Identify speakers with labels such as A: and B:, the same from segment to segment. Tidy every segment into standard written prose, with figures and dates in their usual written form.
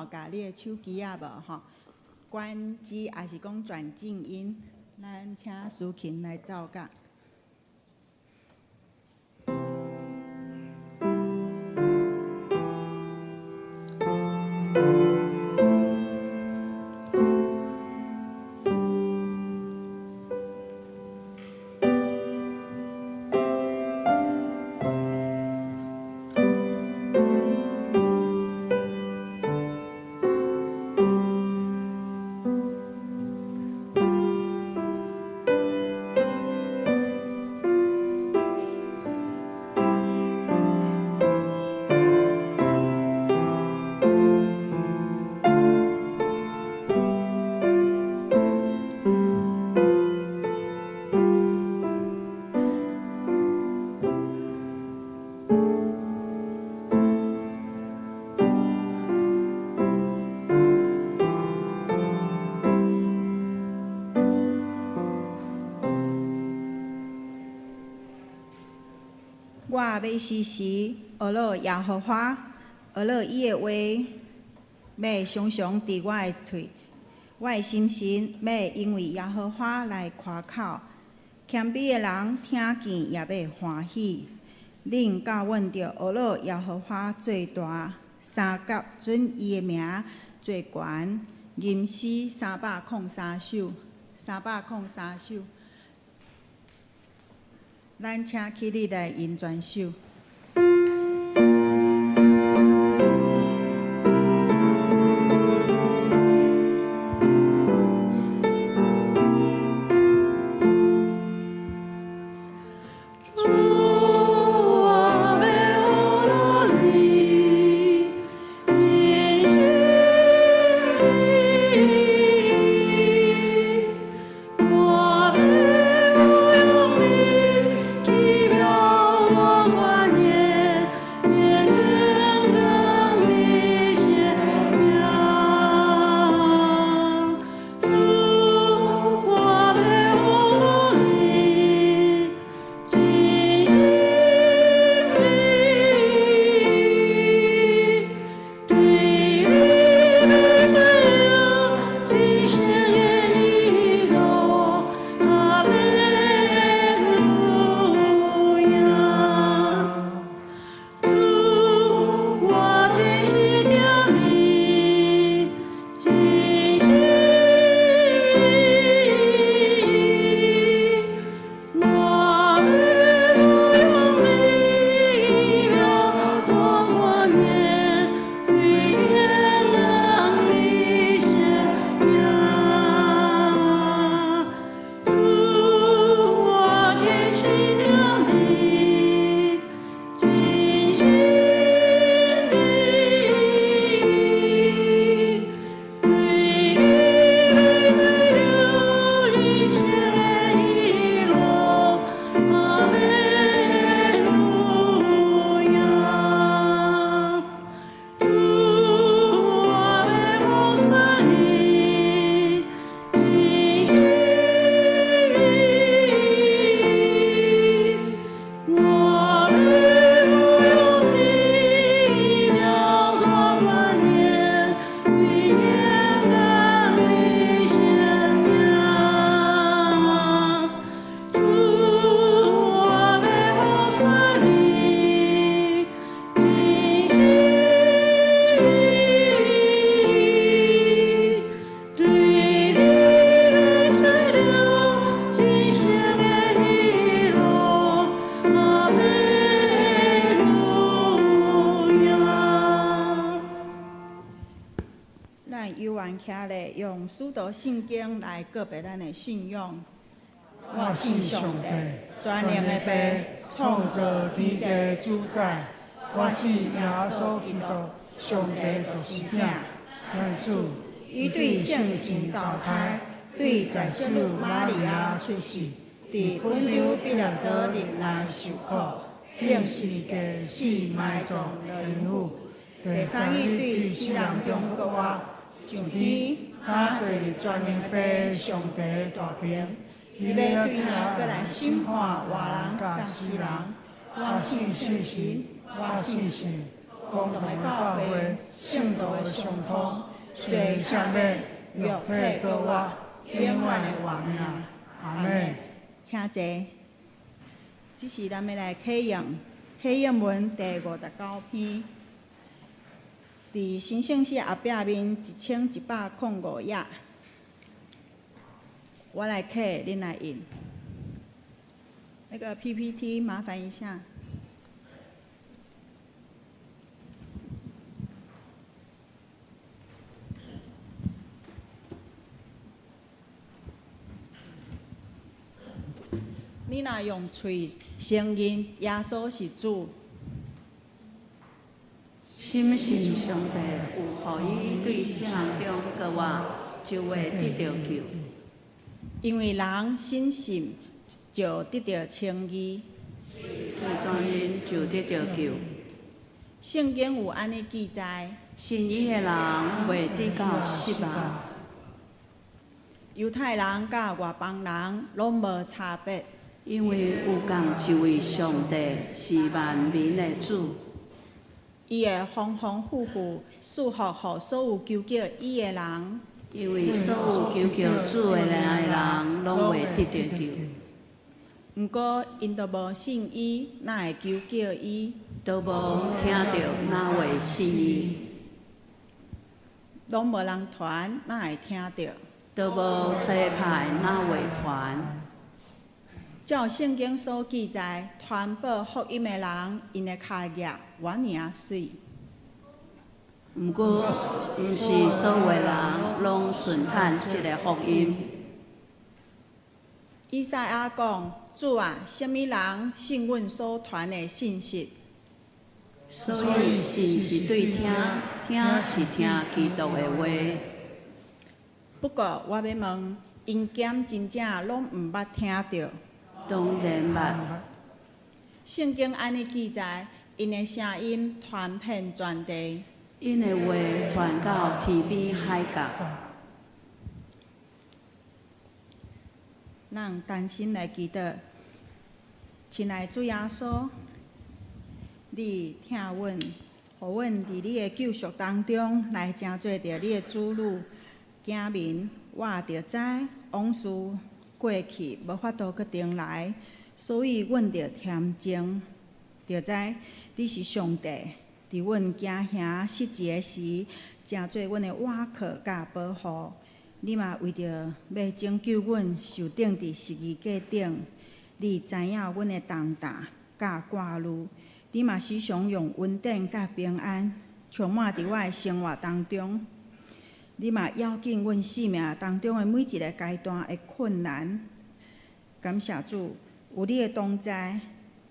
A: 共你的手機仔無吼，關機抑是講轉靜音，咱請司琴來奏樂。我欲時時學樂耶和華，學樂伊的話，欲常常佇我的喙，我的心神欲因為耶和華來誇口。謙卑的人聽見也欲歡喜。恁教阮著學樂耶和華做大，三甲准伊的名做懸。吟詩303首，303首。咱請起立來吟全首。
B: 主，我欲學樂你，盡心盡意，我欲仰望你奇妙大觀念，年更更你顯明。主，我欲學樂你，盡心盡意，對你欲吹揚盡心的喜樂，哈利路亞。主，我盡心聽你，盡心盡意，我欲仰望你奇妙大觀念，對耶和你顯明。主，我盡心聽你，盡心盡意，對你欲吹揚盡心的喜樂，哈利路亞。主，我欲服侍你，盡心盡意，我欲仰望你奇妙大觀念，對耶和你顯明。主，我欲服侍你，盡心盡意，對你欲吹揚盡心的喜樂，哈利路亞。
A: 咱有緣徛咧，用使徒信經來告白咱的信仰。
C: 我信上帝，全能的父，創造天地主宰。我信耶穌基督，上帝獨生囝，愛子，
A: 伊對聖神投胎，對在聖女瑪利亞出世，佇本丟彼拉多日內受苦，
C: 釘十字架死埋葬落陰府，第三日對死人中復活，上天，他坐佇全能父上帝大爿，伊欲對遐閣來審判活人佮死人。我信聖神，我信聖，共同的教會、聖徒的相通、罪赦免、肉體復活、永遠的活命。阿們。
A: 請坐。這時咱欲來啟用啟應文第59篇，佇新聖詩後壁面1105頁。我來啟，恁來印。那個 PPT 麻煩一下。你若用喙承認耶穌是主，
B: 深信上帝有予伊對死人中復活，就會得著救。
A: 因為人深信就得著稱義。
B: 喙承認就得著救。
A: 聖經有按呢記載：
B: 信伊的人袂得到失望。
A: 猶太人佮外邦人攏無差別，
B: 因為有仝一位上帝是萬民的主。
A: 伊會豐豐富富賜福予所有求叫伊的人。
B: 因為所有求叫主的名的人，攏會得著救。
A: 毋過𪜶都無信伊，哪會求叫伊？
B: 都無聽著，哪會信伊？
A: 攏無人傳，哪會聽著？
B: 都無差派，哪會傳？
A: 照聖經所記載，傳報福音的人，𪜶的跤跡偌爾仔媠。
B: 毋過，毋是所有人攏順趁這个福音。
A: 以賽亞講：主啊，啥物人信阮所傳的信息？
B: 所以信是對聽，聽是聽基督的話。
A: 不過我欲問，𪜶敢真正攏毋捌聽著？
B: 當然捌。
A: 聖經按呢記載，𪜶的聲音傳遍全地，𪜶
B: 的話傳到天邊海角。
A: 咱同心來祈禱，親愛主耶穌，你疼阮，予阮佇你的救贖當中來成做著你的子女。子民，我也著知往事過去無法度閣重來，所以阮著恬靜，著知你是上帝，佇阮驚嚇失志的時，成做阮的倚靠佮保護。你嘛為著欲拯救阮，受釘佇十字架頂。你知影阮的重擔佮掛慮，你嘛時常用恩典佮平安充滿佇我的生活當中。你嘛要緊阮生命當中的每一个階段的困難。感謝主，有你的同在，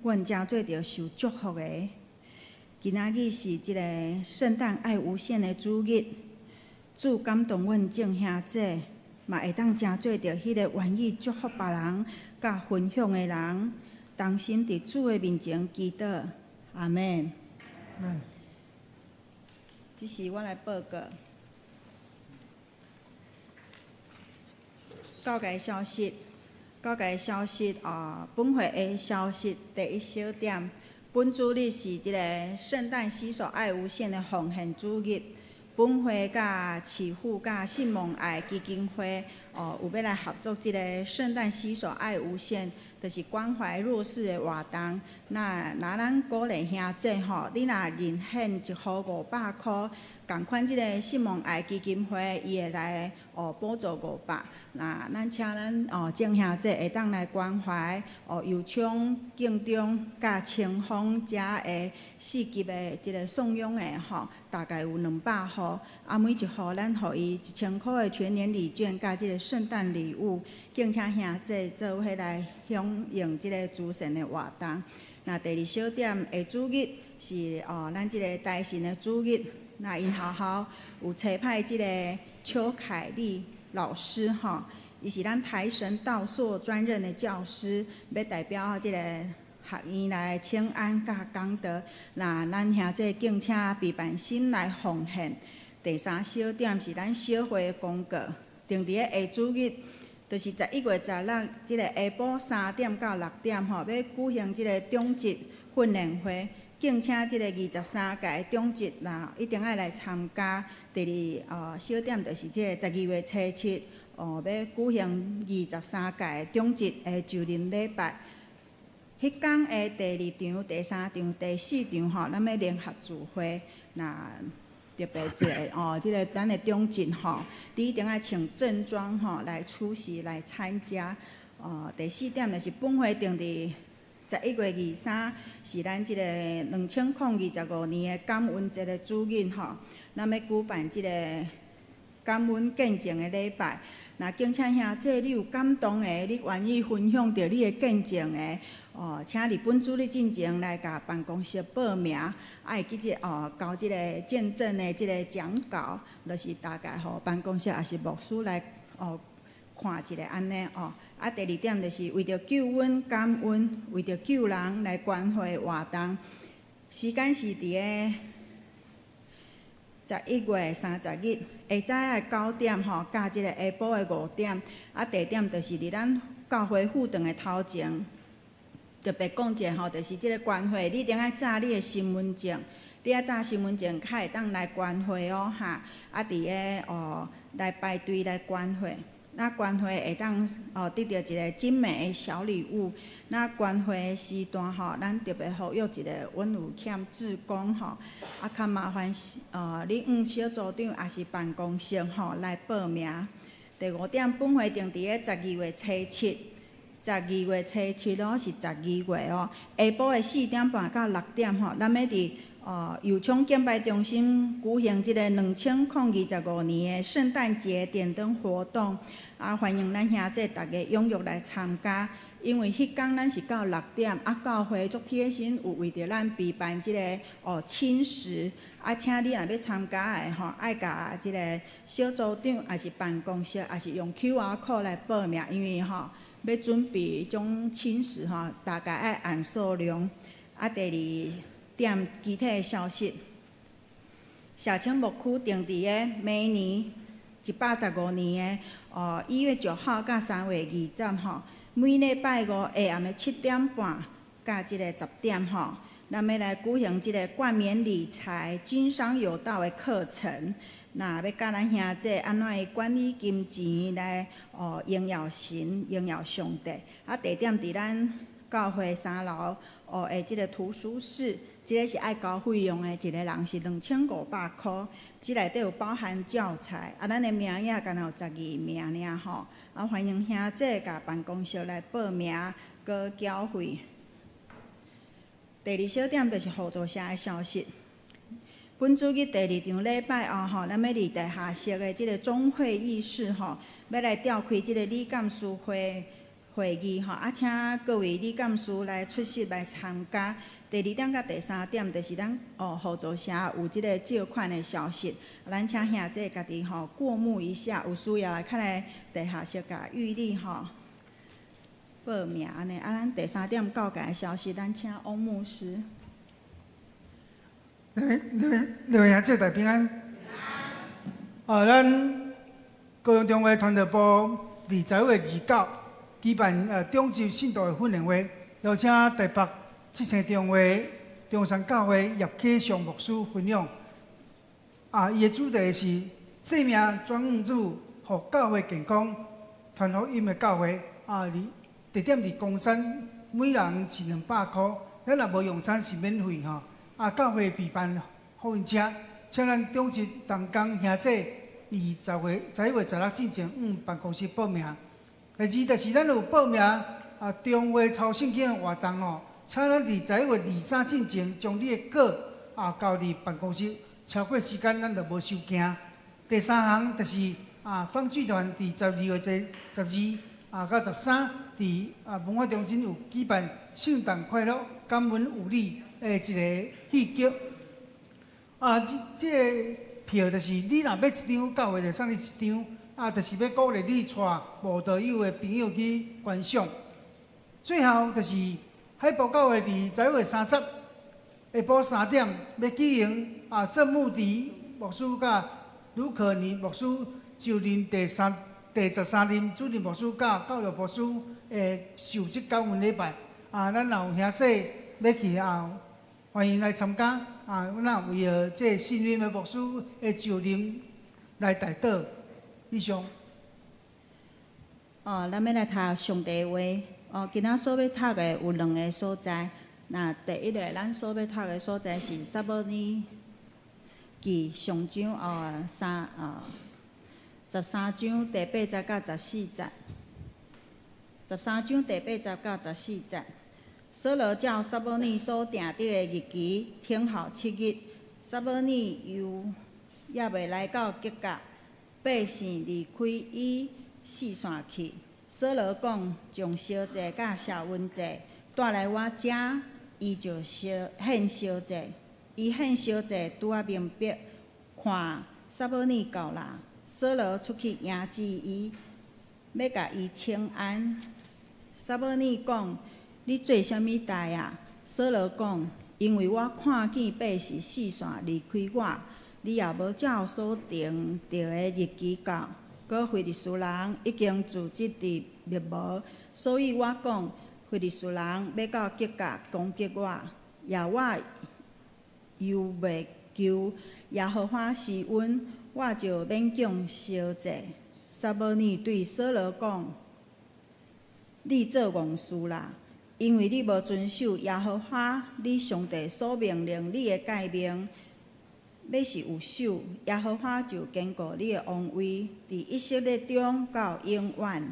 A: 阮成做著受祝福的。今仔日是這个聖誕愛無限的主日，主感動阮眾兄弟，嘛會當成做著彼个願意祝福別人、佮分享的人，同心佇主的面前祈禱，阿們。這是我來報告。教界消息，教界消息啊！本會的消息第一小點，本主日是這个聖誕洗手愛無限的奉獻主日。本會佮市府佮信望愛基金會哦，有欲來合作這个聖誕洗手愛無限，就是關懷弱勢的活動。那若咱鼓勵兄弟吼，你若認獻一戶500箍，仝款這个信望愛基金會，伊會來哦補助五百。那咱請咱哦眾兄弟會當來關懷哦右昌、建中佮清風遮的四級的這个送養的吼，大概有200戶。啊，每一戶咱予伊1000箍的全年禮券，佮這个聖誕禮物，敬請兄弟做伙來響應這个慈善的活動。那第二小點下主日是哦，咱這个台神的主日。那𪜶學校有差派這个邱凱麗老師吼，伊是咱台神道所專任的教師，欲代表這个學院來請安佮講道。那咱兄弟敬請備辦心來奉獻。第三小點是咱小會的公告，定佇咧下主日，就是11月16這个下晡3點到6點吼，欲舉行這个長職訓練會。敬請這个23屆長執啦，一定愛來參加。第二小點就是這个12月初7，欲舉行二十三屆長執的就任禮拜。彼工的第二場、第三場、第四場吼，咱欲聯合聚會。那特別一个哦，這个咱的長執吼，你一定愛穿正裝吼來出席來參加。第四點就是本會定佇11月23，是咱這个2025年的感恩節的主日吼，咱欲舉辦這个感恩見證的禮拜。若敬請兄弟你有感動的，你願意分享著你的見證的，請佇本主日進前來共辦公室報名，愛記得交這个見證的這個講稿，就是大概予辦公室抑是牧師來看一下按呢哦。啊，第二點就是為著救恩感恩，為著救人來關懷活動，時間是佇个11月30日下早的9點吼，佮這个下晡的5點。啊，地點就是佇咱教會副堂的頭前。特別講一下吼，就是這個關會，你一定愛紮你的身份證，你愛紮身份證，才會當來關會哦，哈。啊，佇个來排隊來關會。那關會會當得著一个精美的小禮物。那關會的時段吼，咱特別呼籲一个，阮有欠志工吼，啊，較麻煩你向小組長抑是辦公室吼來報名。第五點，本會定佇个十二月初七，十二月初七哦，是十二月哦，下晡的4點半到6點吼，咱欲佇右昌敬拜中心舉行這个2025年的聖誕節點燈活動，啊，歡迎咱兄弟逐家踴躍來參加。因為彼工咱是到6點，啊，教會足貼心，有為著咱備辦這个輕食，啊，請你若欲參加的吼，愛共這个小組長，抑是辦公室，抑是用 QR code 來報名，因為吼欲準備這種輕食吼，大概愛按數量。啊，第二點，其他的消息，社青牧區定佇个明年115年的1月9號到3月20吼，每禮拜五下暗的7點半佮這个10點吼，咱欲來舉行這个冠冕理財、經商有道的課程。那欲教咱兄弟按怎管理金錢來榮耀神、榮耀上帝。啊，地點佇咱教會三樓的這个圖書室，這个是愛交費用的，一个人是2500箍，這內底有包含教材。啊，咱的名額敢若有12名爾吼。啊，歡迎兄弟共辦公室來報名，閣繳費。第二小點就是互助社的消息。本主日第二場禮拜後吼，咱欲佇地下室的這个總會議室吼，欲來召開這个理監事會會議吼，啊，請各位理監事來出席來參加。第二點佮第三點就是咱互助社有這个借款的消息，咱請兄弟家己吼過目一下，有需要的較來地下室共玉麗吼報名按呢。啊，咱第三點告解的消息，咱請翁牧師。
C: 兩位兄弟大平安。啊，咱高雄中會傳道部佇11月29舉辦長執信徒的訓練會，邀請台北七星中會中山教會葉啟祥牧師分享。啊，伊的主題是生命轉主，予教會健康，傳福音的教會。啊，佇地點佇岡山，每人是200箍，咱若無用餐是免費吼。啊，教會備辦福音車，請咱長執同工兄弟，佇11月16進前，向辦公室報名。第二就是咱有報名啊，中會抄聖經的活動吼，請咱佇11月23進前，將你的稿啊交佇辦公室，超過時間咱就無收件。第三項就是啊，放劇團佇12月12啊到13，佇啊文化中心有舉辦聖誕快樂、感恩有禮的一个戲劇。啊，這個票就是你若買一張，教會就送你一張。啊，就是欲鼓勵你帶無道友的朋友去觀賞。最後就是海埔教會佇11月30下晡3點，欲舉行啊鄭慕迪牧師佮盧可尼牧師就任第13任主任牧師佮教育博士的受職感恩禮拜。啊，咱若有兄弟欲去啊，歡迎來參加啊！咱為著這個新任的牧師的就任來代禱。以上。
A: 哦，咱欲來讀上帝話。哦，今仔所欲讀的有兩个所在。那第一个，咱所欲讀的所在是撒母耳記上章哦三哦十三章第八節到十四節。十三章第八節到十四節。掃羅照撒母耳所定得的日期，等候七日。撒母耳猶猶未來到吉甲，百姓離開伊四散去。掃羅講：將燒祭佮謝恩祭帶來我遮，伊就燒獻燒祭。伊獻燒祭拄仔明白，看撒母耳到啦。掃羅出去迎接伊，欲共伊請安。撒母耳講：你做啥物代啊？掃羅講：因為我看見百姓四散離開我，你也無照所定著的日期到，閣非利士人已經聚集佇密謀，所以我講，非利士人欲到吉甲攻擊我，也我猶未求耶和華施恩，我就勉強燒祭。撒母耳對掃羅講：你做戇事啦！因為你無遵守耶和華你上帝所命令你的誡命，欲是有守，耶和華就堅固你的王位，佇以色列中到永遠。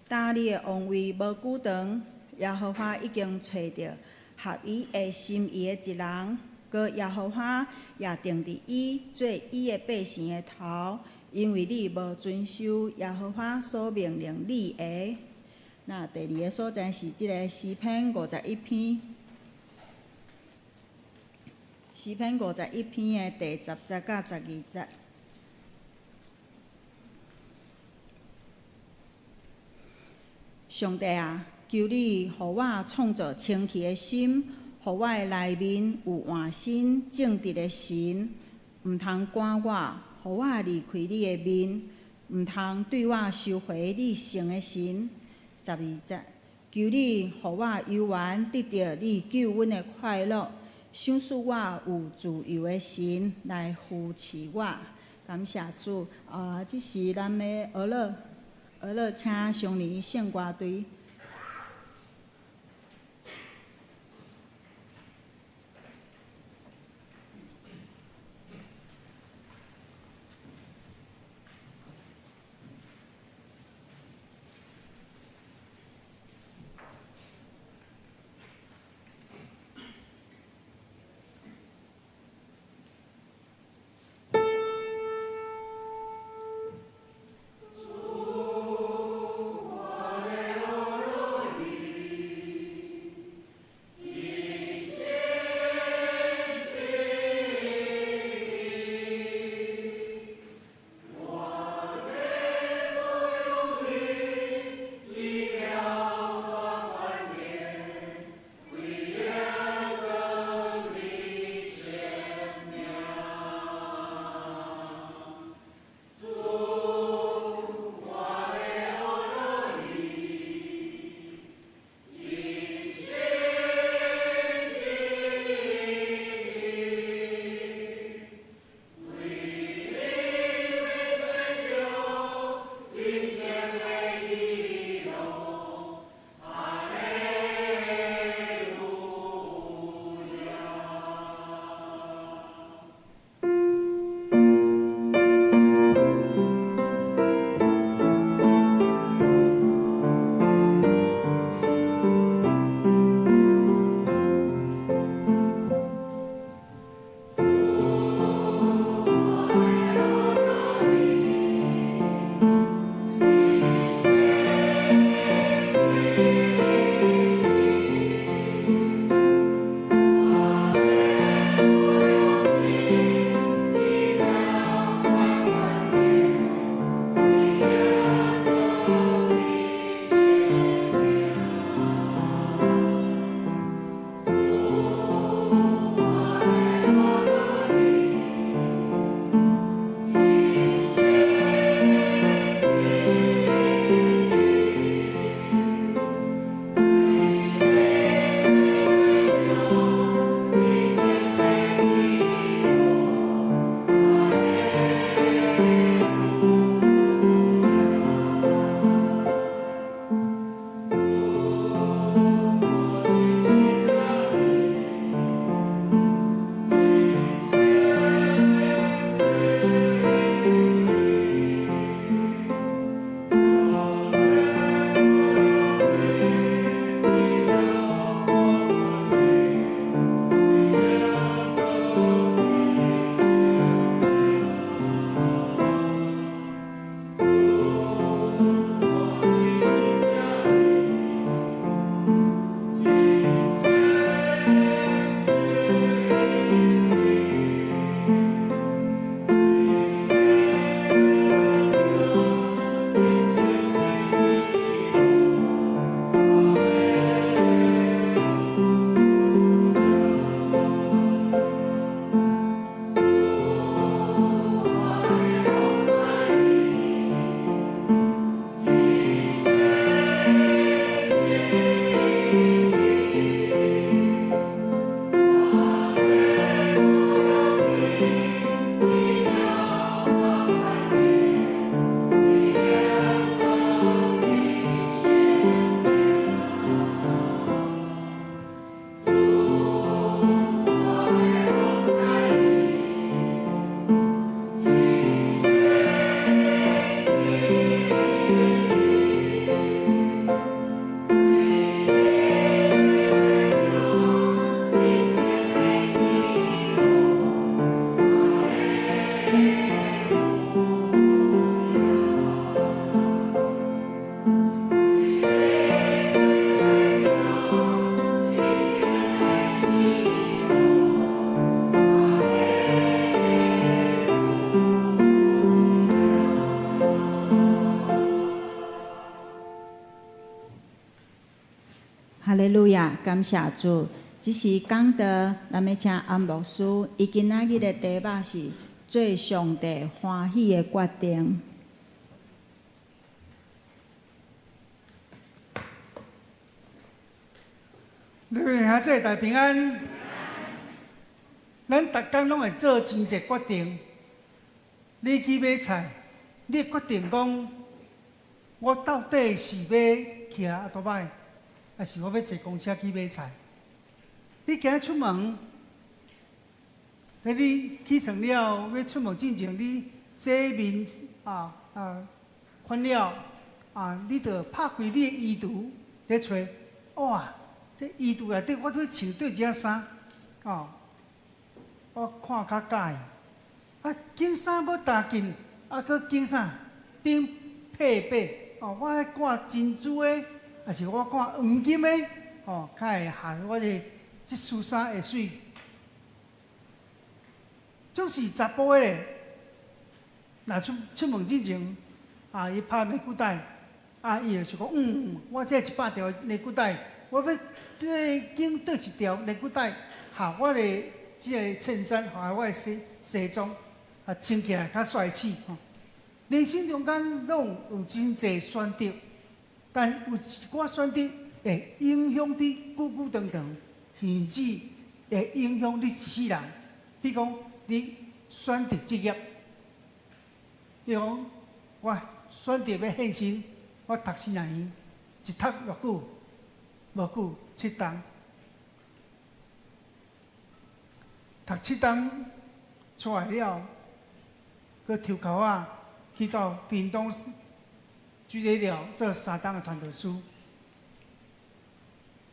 A: 今你的王位無久長，耶和華已經揣著合伊的心意的一人，閣耶和華也定佇伊做伊的百姓的頭，因為你無遵守耶和華所命令你的。那第二个所在是這个詩篇五十一篇，詩篇五十一篇的第十節到十二節。上帝啊，求你予我創造清氣的心，予我的內面有換新正直的神，毋通趕我，予我離開你的面，毋通對我收回你聖的神。十二節，求你予我猶原得著你救恩的快樂，賞賜我有自由的神來扶持我。感謝主。啊，這是咱的學樂，學樂請上年聖歌隊。
B: 主，我的
A: 哈利路亞，感謝主。這是講道，咱欲請安牧師。伊今仔日的題目是做上帝歡喜的決定。
C: 各位兄姊大平安。咱逐工攏會做真濟決定。你去買菜，你會決定講，我到底是欲騎歐多擺，抑是我欲坐公車去買菜？你今仔出門，佇你起床了，欲出門進前，你洗面啊啊，款了啊，你就拍開你的衣櫥咧揣，哇！這衣櫥內底我欲穿佗一件衫，哦，我看較佮意。啊，揀衫欲焦緊，啊，閣揀啥？揀配備，哦，我愛掛珍珠的，抑是我掛黃金的，哦，較會合我的這束衫會媠。總是查埔的咧，若出門進前，啊，伊拍領帶，啊，伊就想講，我這100條領帶，我欲對揀佗一條領帶，合我的這个襯衫，合我的西裝，啊，穿起來較帥氣吼。人生中間攏有真濟選擇，但有一寡選擇會影響你久久長長，甚至會影響你一世人。比如講，你選擇職業，比如講，我選擇欲獻身，我讀神學院，一讀偌久？無久，七冬，讀七冬出來了，閣抽鉤仔去到屏東水泥寮做三冬的傳道師，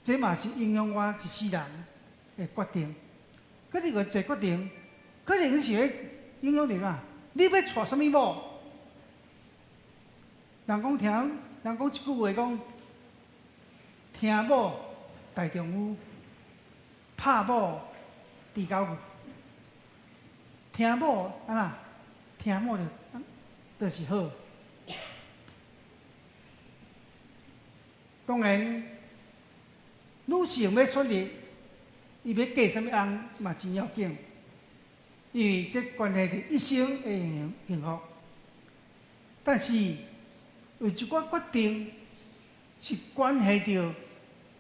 C: 這嘛是影響我一世人的決定。閣另外一个決定，可能是咧影響著啥？你欲娶啥物某？人講聽，人講一句話講，聽某大丈夫，拍某豬狗牛。聽某按怎？聽某就是好。當然，女性欲選擇，伊欲嫁啥物翁嘛真要緊，因為這關係著一生的幸福。但是有一寡決定是關係著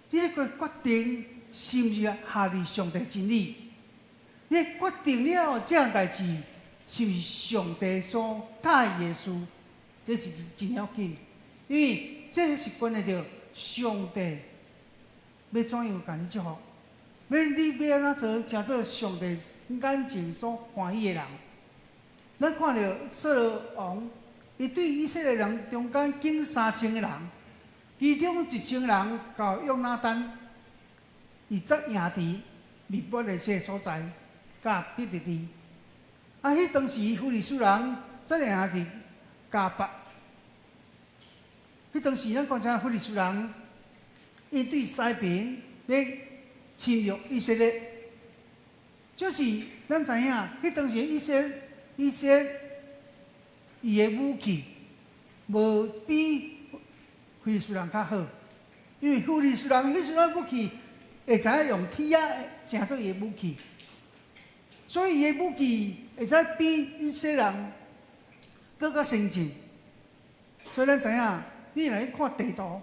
C: 這个決定是毋是合佇上帝真理？你決定了這項代誌，是毋是上帝所佮意的事？這是真要緊，因為這是關係著上帝欲怎樣共你祝福，欲你欲按怎做，成做上帝眼前所歡喜的人。咱看著掃羅王，伊對以色列人中間揀3000个人，其中1000人交約拿單，伊則營佇密抹的這个所在，佮伯特利。啊，彼當時非利士人則營佇迦拔。彼當時咱觀察非利士人，伊對西邊欲侵略以色列，就是咱知影，彼當時以色列伊的武器無比非利士人較好，因為非利士人彼時陣武器會知影用鐵仔成做伊的武器，所以伊的武器會使比以色列人閣較先進。所以咱知影，你若去看地圖，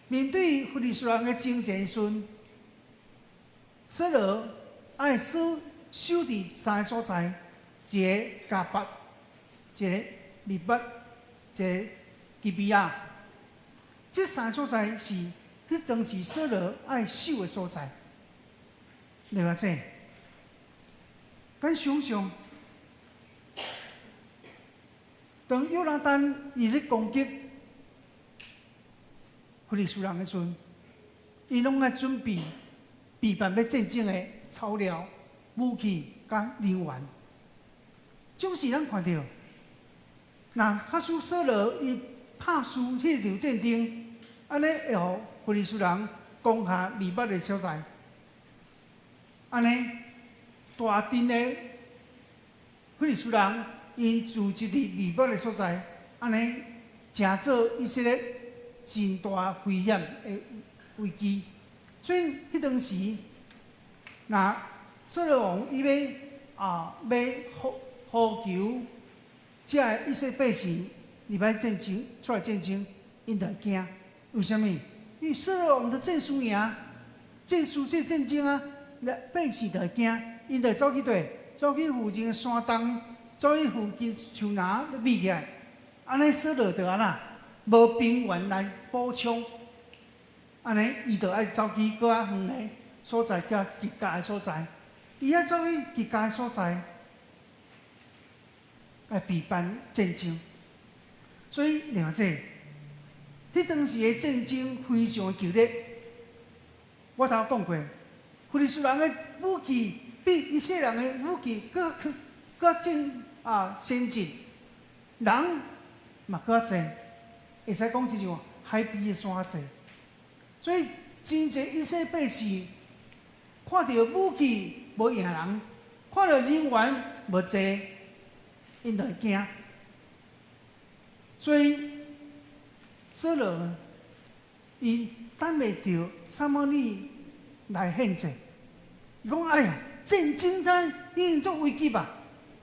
C: 面對非利士人的征戰時陣，掃羅愛守守佇三个所在，一个迦拔，一个密抹，一个基比亞。這三个所在是彼當時掃羅愛守的所在。另外這，咱想象，當約拿單伊咧攻擊非利士人的時陣，伊攏愛準備備辦欲戰爭的草料、武器佮人員。總是咱看著，若假使掃羅伊拍輸彼場戰爭，按呢會予非利士人攻下密抹的所在，按呢大陣的非利士人𪜶聚集佇密抹的所在，按呢成做以色列真大危險的危機。所以彼當時，若掃羅王伊欲啊欲呼呼求這个以色列百姓入來戰爭出來戰爭，𪜶就會驚。為啥物？因為掃羅王的戰輸贏，戰輸這戰爭啊，那百姓就會驚，𪜶就會走去佗，走去附近的山洞，走去附近樹林咧避起來。按呢掃羅就按怎，無兵員來補充，按呢伊就愛走去閣較遠的所在，叫吉甲的所在。伊愛走去吉甲的所在，來備辦戰爭。所以，另外這，彼當時的戰爭非常的劇烈。我頭講過，非利士人的武器比以色列人的武器閣閣進啊先進，人嘛閣較濟，會使講這句話，海邊的沙濟。所以真濟以色列百姓看著武器無贏人，看著人員無濟，𪜶就會驚。所以掃羅伊等袂著撒母耳來獻祭，伊講：哎呀，戰爭在已經足危急吧？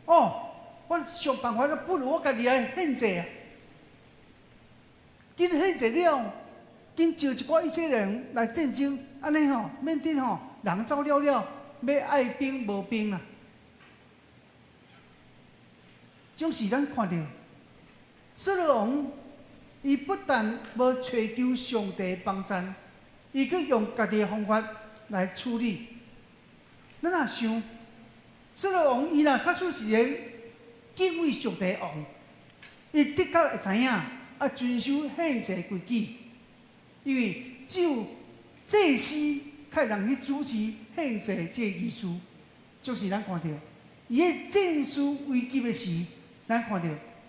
C: 哦，我想辦法，不如我家己來獻祭啊！緊獻祭了，緊招一寡以色列人來戰爭，按呢吼，免得吼人走了了，欲愛兵無兵啊！總是咱看著掃羅王，伊不但無揣求上帝幫贊，伊閣用家己的方法來處理。咱若想，掃羅王伊若確實是一个敬畏上帝的王，伊的確會知影愛遵守獻祭規矩，因為只有祭司才會當去主持獻祭這个儀式。就是咱看著，伊的戰事危急的時，咱看著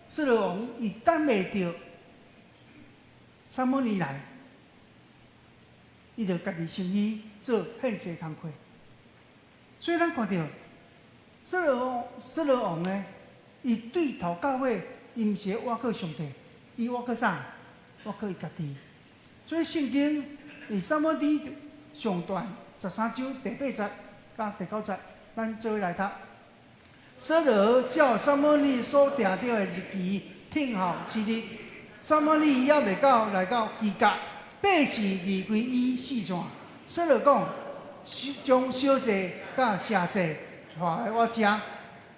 C: 掃羅王伊等袂著撒母耳來，伊就家己先去做獻祭工課。所以咱看著掃羅王呢，伊對頭到尾，伊毋是倚靠上帝，伊倚靠啥？倚靠伊家己。所以聖經佇撒母耳上傳13章第八節佮第九節，咱做伙來讀。掃羅照撒母耳所定著的日期，聽候7日。撒母耳猶未到來到基甲，百姓離開伊四散。掃羅講：將燒祭佮謝祭帶來我遮，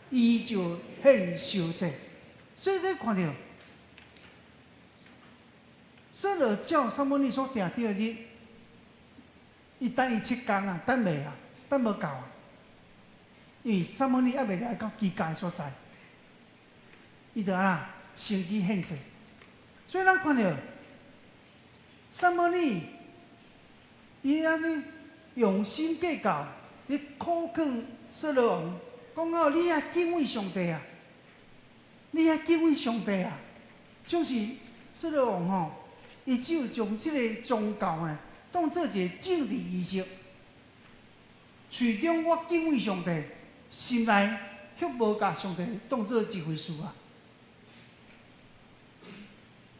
C: 伊就獻燒祭。所以你看著，掃羅照撒母耳所定著的日，伊等伊7工啊，等袂啊，等無夠啊，因為撒母耳猶未來到基甲的所在，伊就按怎先去獻祭。所以咱看著撒母耳，伊按呢用心計較，咧苦勸掃羅王，講哦，你愛敬畏上帝啊，你愛敬畏上帝啊，就是掃羅王吼，伊只有將這个宗教呢，當做一个政治儀式，喙中我敬畏上帝，心內卻無共上帝當做一回事啊。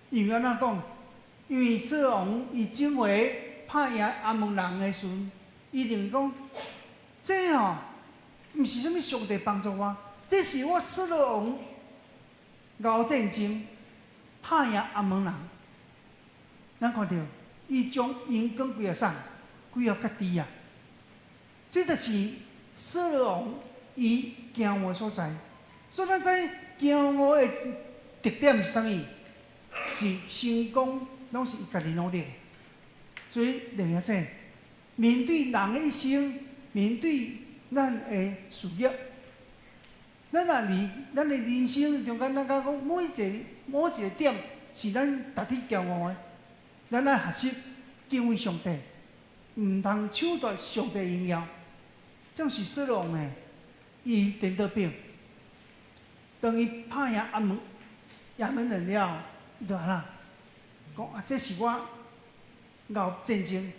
C: 因為按怎講？因為掃羅王伊前回拍贏亞捫人的時陣，伊認為講，這吼毋是啥物上帝幫助我，這是我掃羅王𠢕戰爭拍贏亞捫人。咱看著，伊將榮光歸予啥？歸予家己啊！這就是掃羅王伊驕傲的所在。所以咱知驕傲的特點是啥物？是成功攏是伊家己努力的。所以，另一者，面對人的一生，面對咱的事業，咱若佇咱的人生中間，咱敢講每一個點是咱值得驕傲的，咱愛學習敬畏上帝，毋通搶奪上帝榮耀。這是掃羅王的，伊顛倒變，當伊拍贏亞捫人了，伊就按怎講啊？這是我𠢕戰爭，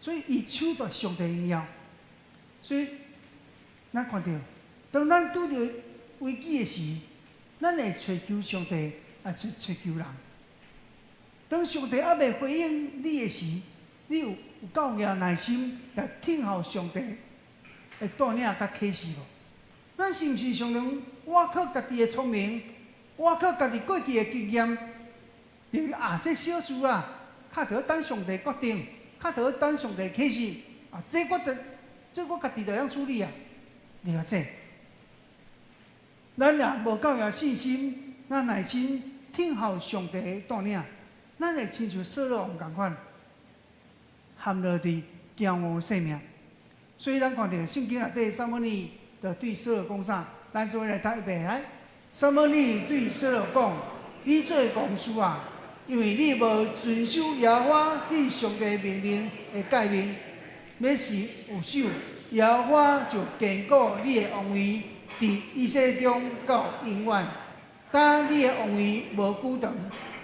C: 所以伊搶奪上帝榮耀。所以咱看著，當咱拄著危機的時，咱會揣求上帝，抑揣求人。當上帝猶未回應你的時，你有夠額耐心來聽候上帝的帶領佮啟示無？咱是毋是常常倚靠家己的聰明，倚靠家己過去的經驗，認為啊，這小事啊，較著等上帝決定，較著等上帝啟示啊，這我家己就會曉處理啊，對啊，這，咱若無夠額信心，咱耐心聽候上帝的帶領，咱會親像掃羅王仝款，陷落佇驕傲性命。所以咱看著聖經內底，撒母耳就對掃羅講啥？咱做伙來讀一遍來。撒母耳對掃羅講：你做戇事啊，因為你無遵守耶和華你上帝命令的誡命，欲是有守，耶和華就堅固你的王位，佇以色列中到永遠。但你的王位無久長，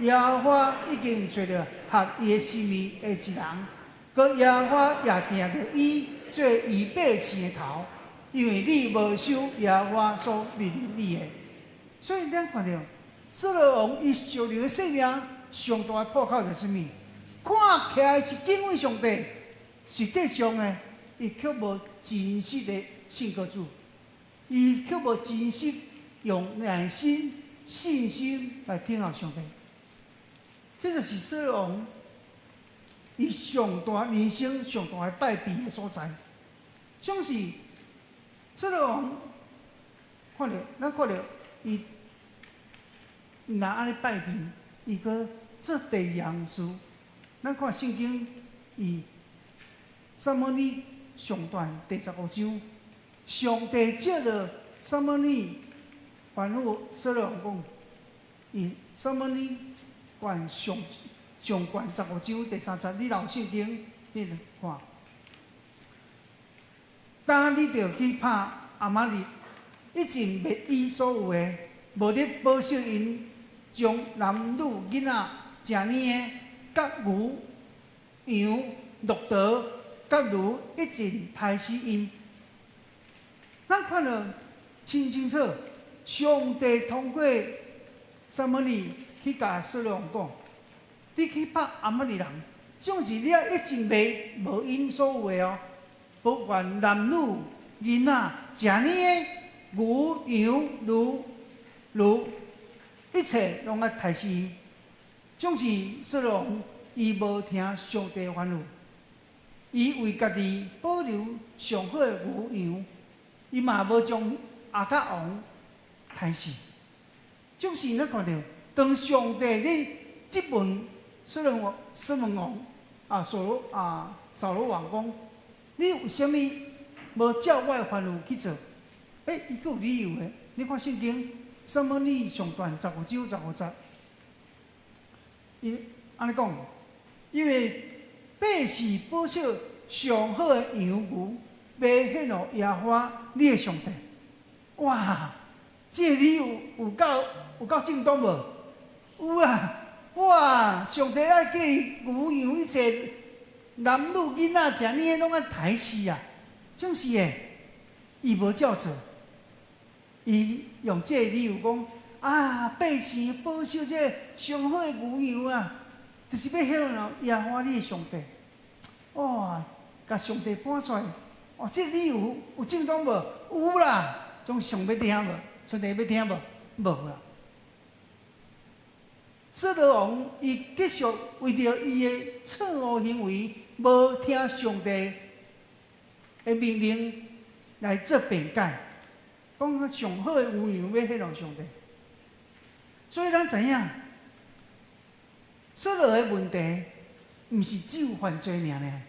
C: 耶和華已經揣著合伊的心意的一人，閣耶和華也定著伊做伊百姓的頭，因為你無守耶和華所命令你的。所以咱看著掃羅王伊屬靈的生命上大的破口就是啥物？看起來是敬畏上帝，實際上呢，伊卻無真實的信靠主，伊卻無真實用耐心、信心來聽候上帝。這就是掃羅王伊上大人生上大的敗筆的所在。總是掃羅王看著，咱看著伊毋但按呢敗筆，伊閣做第二項事。咱看聖經，伊撒母耳上傳第十五章，上帝藉著撒母耳吩咐掃羅王講，伊撒母耳傳上上卷十五章第三節，你若有聖經，你看。當你著去拍亞瑪力，一盡滅伊所有的，無得保守𪜶，將男女囡仔、成年的、佮牛、羊、駱駝、佮驢一盡刣死𪜶。咱看著清清楚，上帝通過撒母耳去共掃羅王講：你去拍亞瑪力人，總之你愛一盡滅無𪜶所有的哦，不管男女囡仔、成年的、牛、羊、驢、驢，一切攏愛刣死𪜶。總是掃羅王伊無聽上帝吩咐，伊為家己保留上好的牛羊，伊嘛無將亞甲王刣死。總是咱看著，當上帝咧質問掃羅王、掃羅王啊，掃羅啊，掃羅王講：你為啥物無照我的吩咐去做？欸，伊閣有理由的。你看聖經，撒母耳上傳十五章十五節，伊按呢講，因為百姓保守上好的羊牛，欲獻予耶和華你的上帝。哇！這個理由有夠正當無？有啊！哇！上帝愛叫伊牛羊一切男女囡仔成年的攏愛刣死啊！總是的，伊無照做，伊用這個理由講啊，百姓保守這個上好的牛羊啊，就是欲獻予耶和華你的上帝。哇！共上帝搬出來，哦，這個理由有正當無？有啦，總上欲聽無？上帝欲聽無？無啦。掃羅王伊繼續為著伊的錯誤行為，無聽上帝的命令來做辯解，講上好的牛羊欲獻予上帝。所以咱知影，掃羅的問題，毋是只有犯罪爾爾，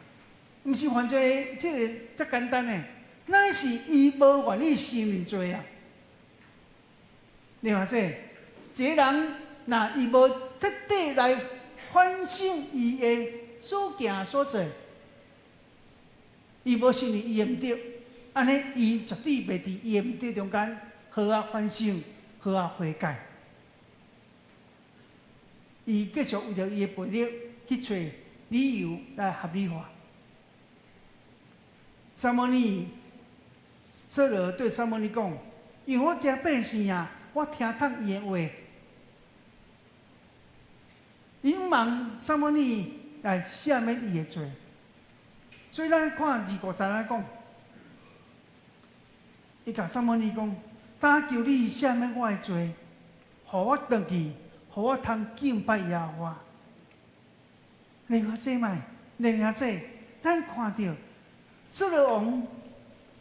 C: 毋是犯罪這个遮簡單的，乃是伊無願意承認罪啊。另外，這一個人若伊無徹底來反省伊的所行所做，伊無承認伊的毋對，按呢伊絕對袂佇伊的毋對中間好好反省、好好悔改。伊繼續為著伊的背逆去揣理由來合理化。撒母耳，掃羅對撒母耳講：因為我驚百姓啊，我聽從伊的話。伊毋茫撒母耳來赦免伊的罪。所以咱看二五節來講，伊共撒母耳講：但求你赦免我的罪，予我轉去，予我通敬拜耶和華。另外這賣，另外這，咱看著掃羅王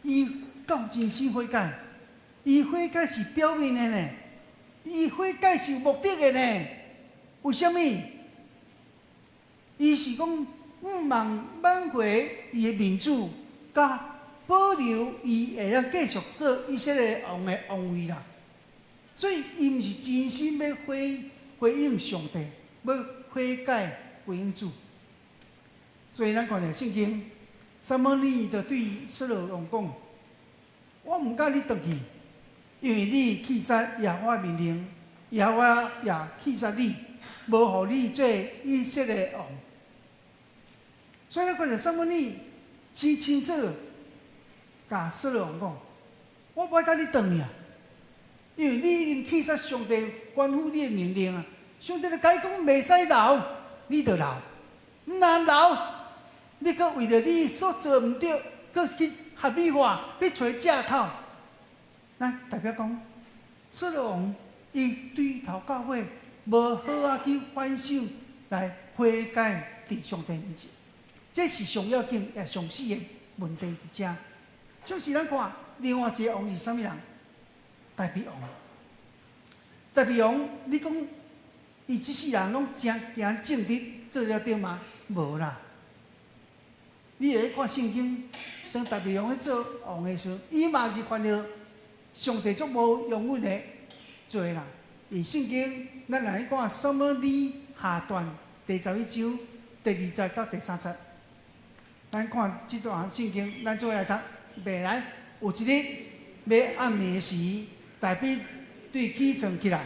C: 伊夠真心悔改，伊悔改是表面的呢，伊悔改是有目的的呢。為啥物？伊是講向望挽回伊的面子，佮保留伊會當繼續做以色列王的王位啦。所以伊毋是真心欲回應上帝，欲悔改歸向主。所以咱看著聖經，撒母耳就對掃羅王講：我毋佮你轉去，因為你棄殺耶和華命令，耶和華也棄殺你，無予你做以色列王。所以咱看著撒母耳真清楚，共掃羅王講：我無愛佮你轉去啊，因為你已經棄殺上帝吩咐你的命令啊！上帝就共你講袂使流，你就流，毋但流，你閣為著你所做毋對，閣去合理化，去揣藉口。咱代表講，掃羅王伊對頭到尾無好仔去反省來悔改佇上帝面前，這是上要緊也上死的問題佇遮。就是咱看另外一個王是啥物人？大衛王。大衛王，你講伊這世人攏誠行正直，做了對嗎？無啦。你會看聖經，當大衛王咧做王的時候，伊嘛是犯著上帝足無容忍的罪啦。佇聖經，咱來看撒母耳下傳第11章第2節到第3節，咱看這段聖經，咱做伙來讀。未來有一日欲暗暝時，大衛對起床起來，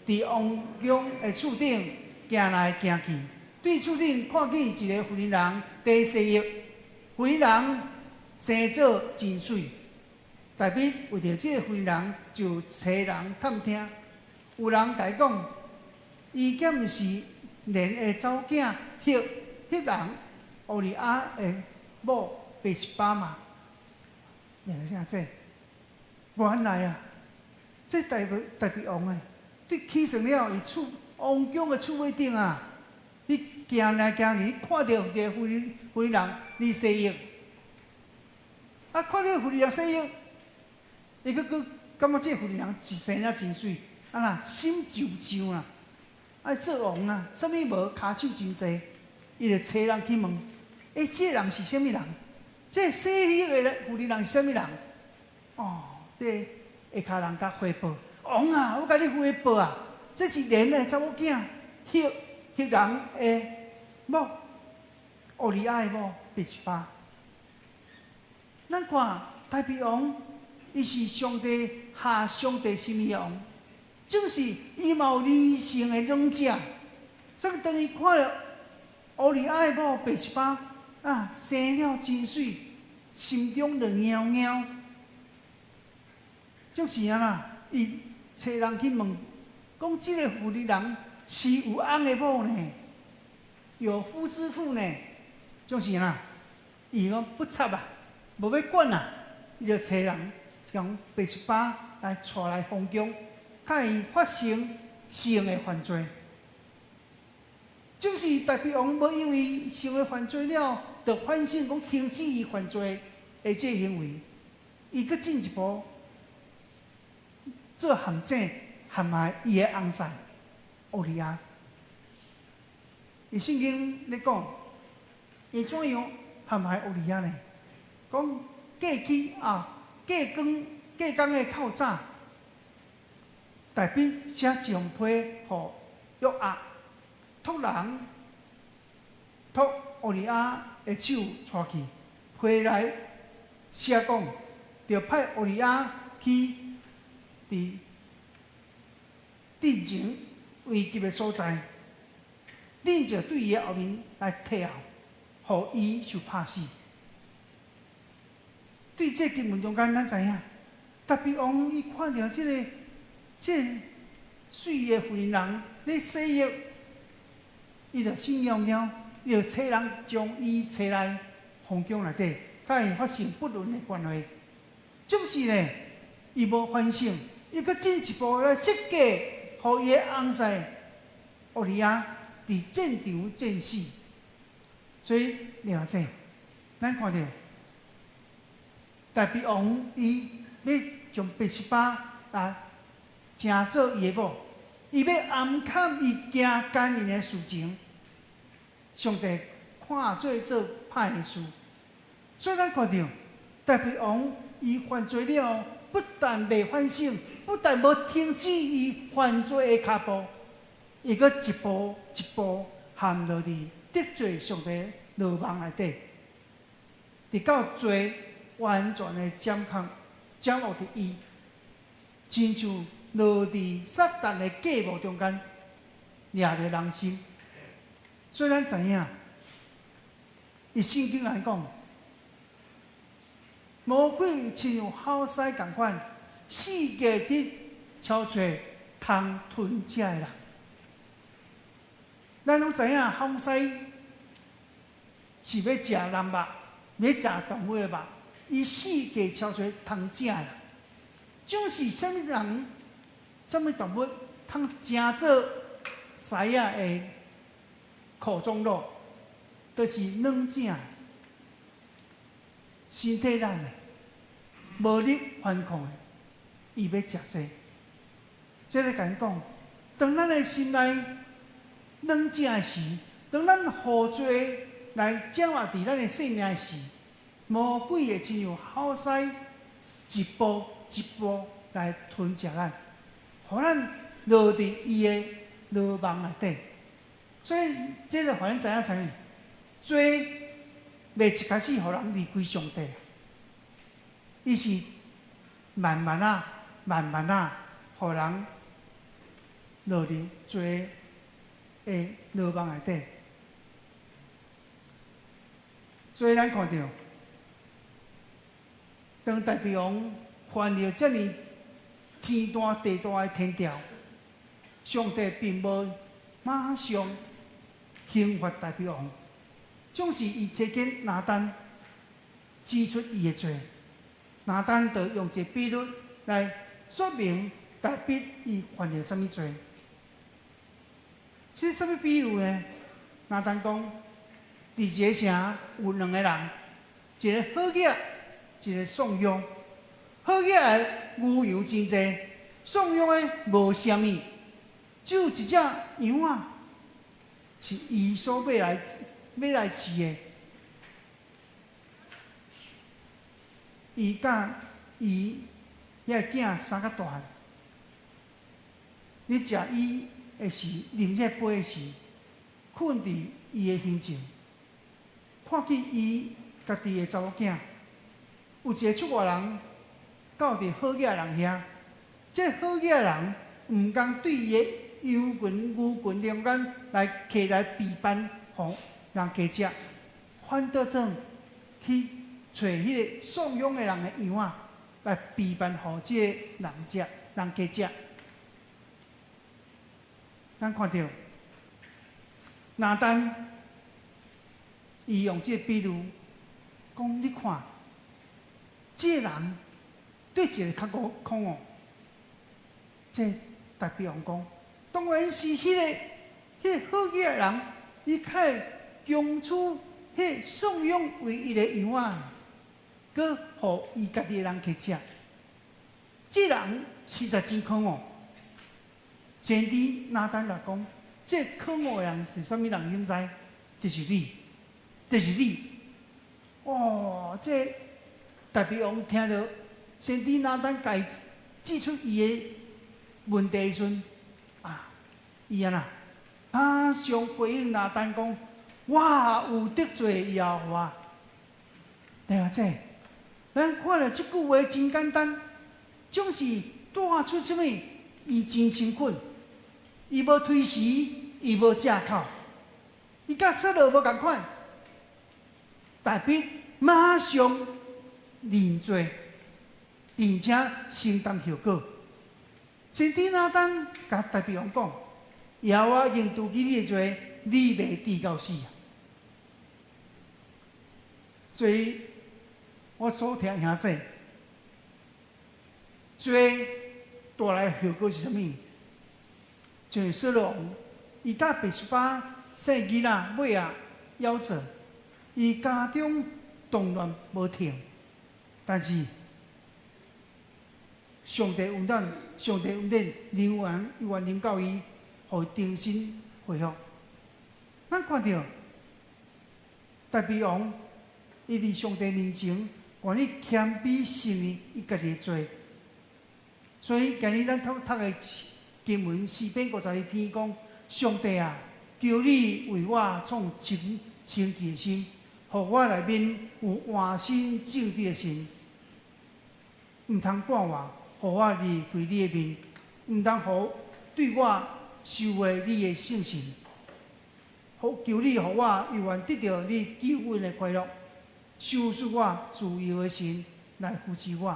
C: 佇王宮的厝頂行來行去，對厝頂看見一个婦人佇洗浴，婦人生做真媠。大衛為著這个婦人，就差人探聽，有人共伊講，伊敢毋是憐的查某囝赫人烏利亞的某拔示巴嗎？原來這，原來啊，這大衛王誒，對起床了，伊厝王宮的厝尾頂啊，伊行來行去，看著一个婦人佇洗浴，啊，看著婦人洗浴，伊閣閣感覺這婦人是生了真媠，啊啦，心就想啦，啊做王啊，啥物無跤手真濟，伊就差人去問，欸，這個人是啥物人？這個洗浴的婦人是啥物人？哦，這下跤人共回報，王啊，我共你回報啊，這是憐的查某囝，赫人的某，烏利亞的某，拔示巴。咱看大衛王，伊是上帝合上帝心意的王，正是伊嘛有人性的軟弱。所以當伊看著烏利亞的某拔示巴啊，生了真媠，心中就撓撓。就是啊啦，伊差人去問，講這个婦人是有翁的某呢，有夫之婦呢，就是啊，伊講不插啊，無欲管啊，伊就差人將拔示巴來帶來皇宮，共伊發生性的犯罪。就是大衛王無因為性的犯罪了，就反省講停止伊犯罪的這個行為，伊閣進一步做陷阱，陷害伊的翁婿烏利亞。伊聖經咧講，伊怎樣陷害烏利亞呢？講過去啊，過工的透早，大衛寫一封批予約押，託人託烏利亞的手帶去，批內寫講，著派烏利亞去佇陣前危急的所在，恁就對伊的後面來退後，予伊受拍死。對這經文中間，咱知影，大衛王伊看著這個媠的婦人咧洗浴，伊就心撓撓，伊就差人將伊揣來，皇宮內底，佮伊發生不倫的關係。總是呢，伊無反省，伊閣進一步來設計，予伊的翁婿烏利亞佇戰場戰死。所以，你話這，咱看著大衛王伊欲將拔示巴來成做伊的某，伊欲暗崁伊行姦淫的事情，上帝看做做歹的事。所以咱看著大衛王伊犯罪了，不但未反省，不但無停止伊犯罪的跤步，伊閣一步一步陷落佇得罪上帝羅網內底，直到罪完全的掌控、掌握佇伊，親像落佇撒旦的計謀中間，掠著人心。所以咱知影，伊聖經來講，魔鬼親像吼獅仝款，四界去搜揣通吞食的人。咱攏知影，吼獅是欲食人肉，欲食動物的肉，伊四界搜揣通食的人。總是啥物人、啥物動物通成做獅仔的口中肉，就是軟正、身體軟的、無力反抗的，伊欲食這個。這個共咱講，當咱的心內軟正的時，當咱予罪來掌握佇咱的生命的時，魔鬼會親像吼獅，一步一步來吞食咱，予咱落佇伊的羅網內底。所以，這個予咱知影啥物？罪袂一開始予人離開上帝，伊是慢慢仔、慢慢仔，予人落佇罪的羅網內底。所以咱看著，當大衛王犯了遮爾天大地大的天條，上帝並無馬上刑罰大衛王，總是伊差遣拿單指出伊的罪，拿單就用一個比喻來說明大衛伊犯了啥物罪。這是啥物比喻呢？拿單講，佇一個城有兩個人，一個好額，一個喪養。好額的牛羊真濟，喪養的無啥物，只有一隻羊仔，是伊所買來飼的。伊佮伊遐个囝生較大漢，咧食伊的時，啉這杯的時，睏佇伊的胸前，看見伊家己的查某囝，有一個出外人到佇好額人遐，這好額人毋甘對伊的羊群、牛群中間來摕來備辦，予人家食，反倒轉去揣彼個喪養的人的羊仔來備辦，予這個人食、人家食。咱看著，拿單伊用這個比喻講，你看，這個人對一個較惡講哦，這大衛王講，當然是彼個好額的人，伊較會強取彼個喪養唯一的羊仔，閣予伊家己的人去食。這人實在真可惡。先知拿單來講，這可惡的人是啥物人？你知？就是你，就是你。哦，這大衛王聽著先知拿單共伊指出伊的問題的時陣，啊，伊按怎？馬上回應拿單講：我有得罪耶和華。對啊，這咱看著這句話真簡單，總是帶出啥物？伊真誠懇，伊無推辭，伊無藉口，伊佮掃羅無仝款，大衛馬上認罪，並且承擔後果。先知拿單共大衛王講：耶和華已經除去你的罪，你袂致到死啊！所以我所聽兄姊，罪帶來後果是啥物？就是掃羅王，伊佮拔示巴生囡仔，尾仔夭折，伊家中動亂無停，但是上帝恩典，上帝恩典，永遠永遠臨到伊，予伊重新恢復。咱看著大衛王，伊佇上帝面前願意謙卑承認伊家己的罪，所以今日咱讀讀的經文詩篇51篇講：上帝啊，求你為我創清清潔的心，予我內面有換新正直的心。毋通趕我，予我離開你的面；毋通予對我收回你的聖神。求你予我猶原得著你救恩的快樂，賞賜我自由的神來扶持我。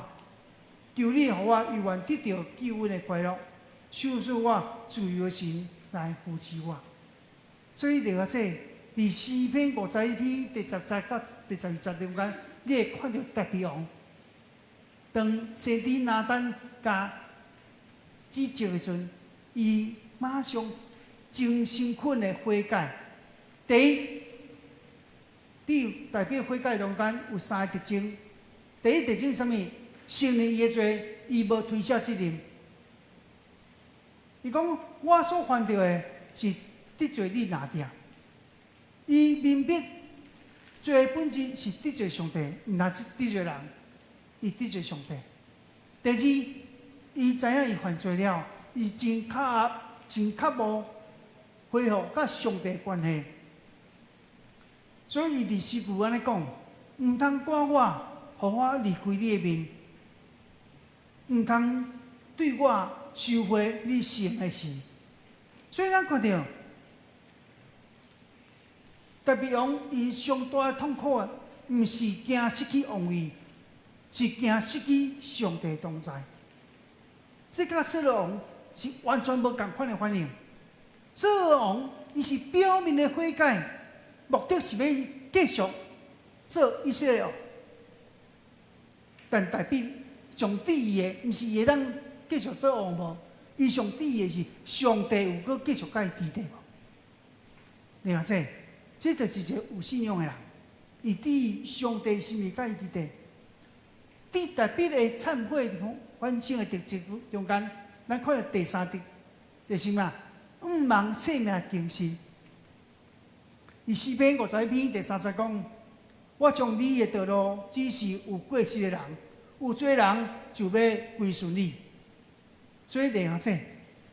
C: 求你予我猶原得著救恩的快樂，賞賜我自由的神來扶持我。所以，了解佇詩篇51篇第10節到第12節中間，你會看著大衛王當先知拿單共指責的時陣，伊馬上真誠懇的悔改。第一，佇大衛悔改中間有三個特徵。第一特徵是啥物？承認伊的罪，伊無推卸責任。伊講我所犯著的是得罪你爾爾。伊明白罪的本質是得罪上帝，毋但得罪人，伊得罪上帝。第二，伊知影伊犯罪了，伊真渴真渴慕恢復佮上帝關係，所以伊佇詩句按呢講：毋通趕我，予我離開你的面；毋通對我收回你聖的神。所以咱看著，大衛王伊上大的痛苦啊，毋是驚失去王位，是驚失去上帝同在。這佮掃羅王是完全無仝款的反應。掃羅王伊是表面的悔改，目的是欲繼續做以色列王。但大衛上注意的，毋是伊會當繼續做王無？伊上注意的是上帝有閣繼續佮伊佇咧無？你看這，這就是一個有信仰的人，伊注意上帝是毋是佮伊佇咧？佇大衛的懺悔反省的特質中間，咱看著第三特，就是啥？向望性命更新。佇詩篇51篇第三節講：我將你的道路指示有過失的人，有罪人就欲歸順你。所以，弟兄姊，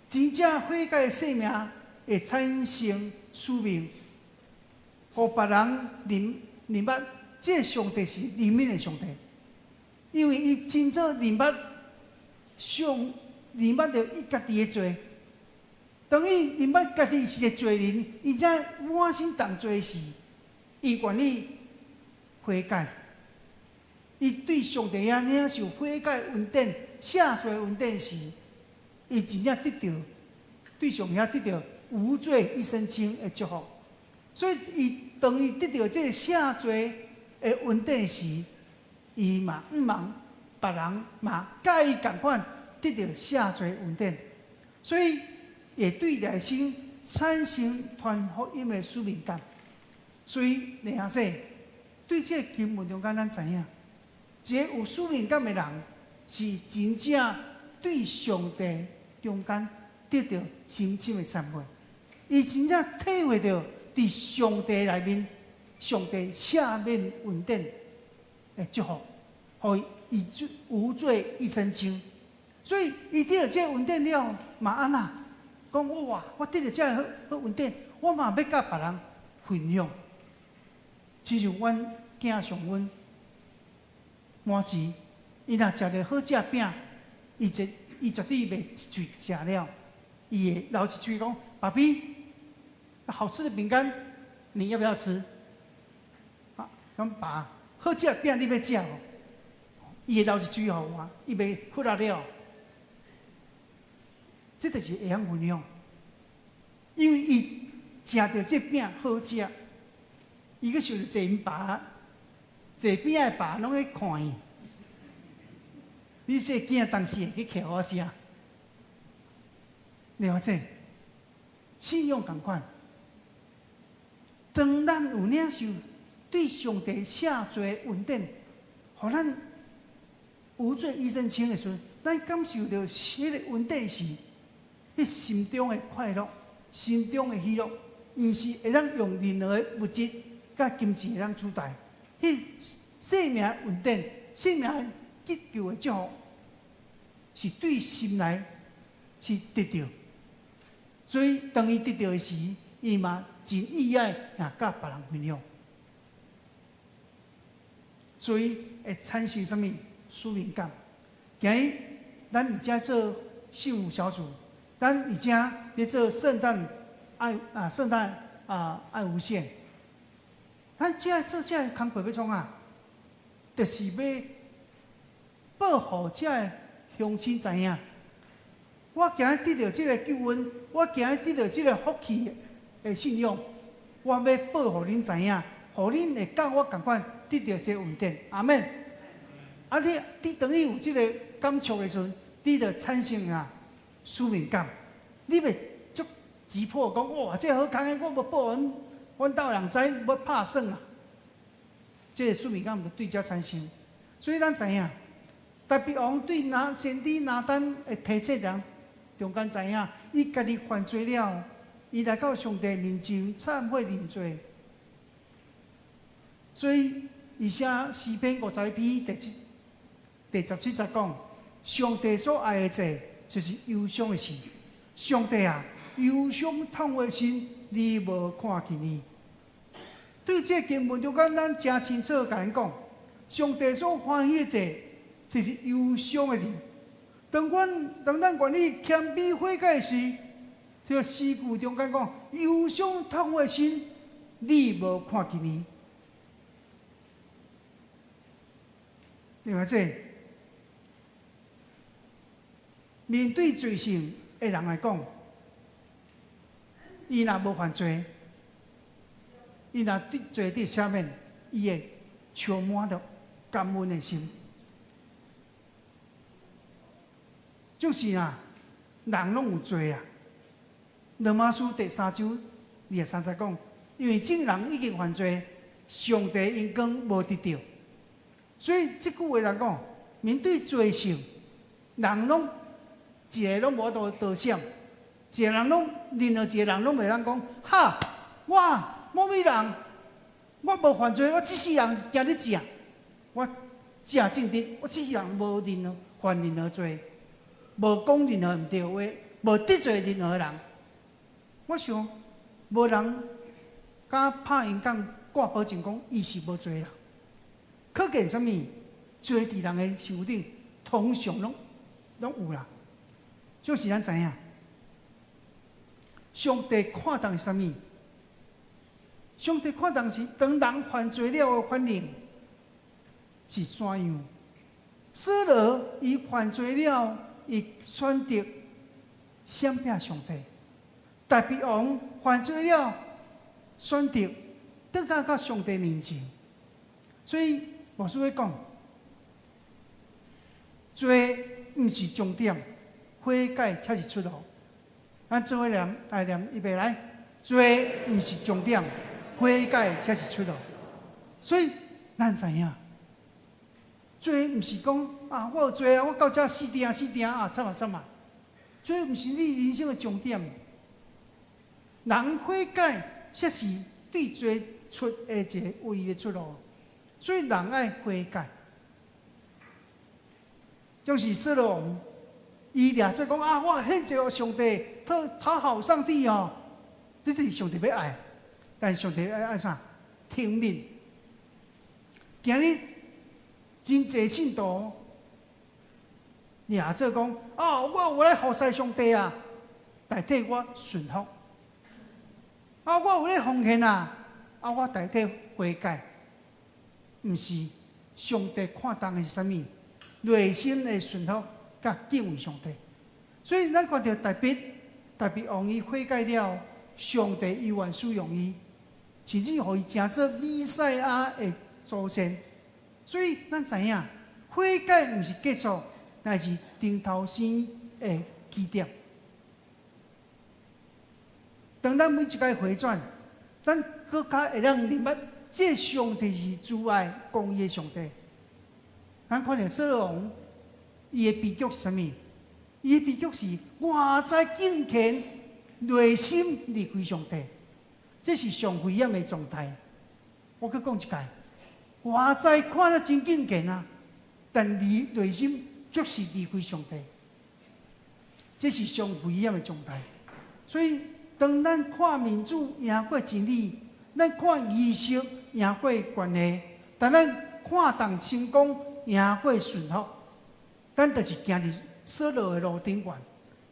C: 真正悔改的生命會產生使命，予別人認認捌，這个上帝是憐憫的上帝，因為伊真正認捌上認捌著伊家己的罪。當伊認捌家己是一個罪人，伊才滿身重罪時，伊願意悔改。伊對上帝遐領受悔改恩典、赦罪恩典時，伊真正得著對上帝遐得著無罪一身輕的祝福。所以，伊當伊得著這個赦罪的恩典時，伊嘛向望別人嘛佮伊仝款得著赦罪恩典，所以會對內心產生傳福音的使命感。所以，弟兄姊，對這個經文中間，咱知影，一個有使命感的人，是真正對上帝中間得著深深的懺悔。伊真正體會著佇上帝內面，上帝赦免恩典的祝福，予伊無罪一身輕。所以，伊得著這個恩典了，嘛按怎？講哇，我得著這个好好恩典，我嘛欲佮別人分享。親像阮囝上阮滿慈，伊若食著好食餅，伊絕對袂一喙食了，伊會留一喙講：爸比，好吃的餅乾，你要不要吃？啊，講爸，好食餅你欲食無？伊會留一喙予我，伊袂忽略了。這就是會曉分享，因為伊食著這餅好食，伊閣想著𪜶爸，坐邊仔的爸攏去看伊。你這個囝當時會去徛我遮，了解？信仰仝款，當咱有領受對上帝赦罪恩典，予咱無罪一身輕的時陣，咱感受著彼个恩典時，彼心中的快樂、心中的喜樂，毋是會當用任何的物質佮金錢會當取代。彼生命恩典、生命得救的祝福，是對心內去得著。所以當伊得著的時，伊嘛真意愛也佮別人分享。所以會產生啥物使命感？今日咱佇遮做幸福小組，咱佇遮咧做聖誕愛啊，聖誕啊愛無限。咱遮做這个工課欲創啥？就是欲報予遮个鄉親知影。我今日得著這个救恩，我今日得著這个福氣的信仰，我欲報予恁知影，予恁會佮我仝款得著這個恩典。阿們。啊，你當你有這个感觸的時陣，你就產生啊使命感。你袂足急迫講，哇，這个好康的，我無報阮阮兜人知，欲拍算啊。這个使命感就對遮產生。所以咱知影，大衛王對拿先知拿單的提醒人中間知影，伊家己犯罪了，伊來到上帝面前懺悔認罪。所以伊寫詩篇50篇第17節講，上帝所愛的祭就是憂傷的心。上帝啊，憂傷痛悔的心，你無看輕伊。對這個經文中間，咱誠清楚共咱講，上帝所歡喜的祭，就是憂傷的靈。當咱願意謙卑悔改時，這個詩句中間講，憂傷痛悔的心，你無看輕伊。另外，這面對罪性的人來講，伊若無犯罪，伊若得罪得赦免，伊會充滿著感恩的心。就是啊，人攏有罪啊。羅馬書第三章23節講，因為眾人已經犯罪，上帝榮光無得著。所以這句話來講，面對罪性，人攏一个攏無法度逃閃，一個人攏任何一個人攏袂當講，哈，我某某人，我無犯罪，我這世人行咧正，我正正直，我這世人無任何犯任何罪，無講任何毋對話，無得罪任何人。我想，無人敢拍圓講掛保證講伊是無罪啦。可見啥物？罪佇人的生活頂，通常攏有啦。就是咱知影，上帝看重是啥物？上帝看重是當人犯罪了的反應是怎樣？掃羅伊犯罪了，伊選擇閃避上帝；大衛王犯罪了，選擇轉到上帝面前。所以牧師會講，罪毋是終點，悔改才是出路。咱做伙念，來念，預備來，罪毋是終點，悔改才是出路。所以咱知影，罪毋是講啊，我有罪啊，我到遮死定死定啊，慘啊慘啊！罪毋是你人生的終點。人悔改，才是對罪出的一个唯一的出路。所以人愛悔改，就是掃羅王，伊掠做講啊，我獻祭予上帝，討好上帝哦，這就是上帝欲愛，但是上帝愛愛啥？聽命。今日真濟信徒掠做講啊，我有咧服侍上帝啊，代替我順服。啊，我有咧奉獻啊，啊，我代替悔改。毋是上帝看重的是啥物？內心的順服佮敬畏上帝。所以咱看著大衛，大衛王伊悔改了，上帝猶原使用伊，甚至予伊成做彌賽亞的祖先。所以咱知影，悔改毋是結束，乃是重頭生的起點。當咱每一擺回轉，咱閣較會當認捌，這个上帝是慈愛、公義的上帝。咱看著掃羅王，伊的悲劇是啥物？伊的悲劇是外在敬虔，內心離開上帝，這是上危險的狀態。我閣講一擺，外在看得真敬虔啊，但你內心卻是離開上帝，這是上危險的狀態。所以，當咱看民主贏過真理，咱看儀式贏過關係，當咱看重成功贏過順服，咱就是行佇掃羅的路頂懸。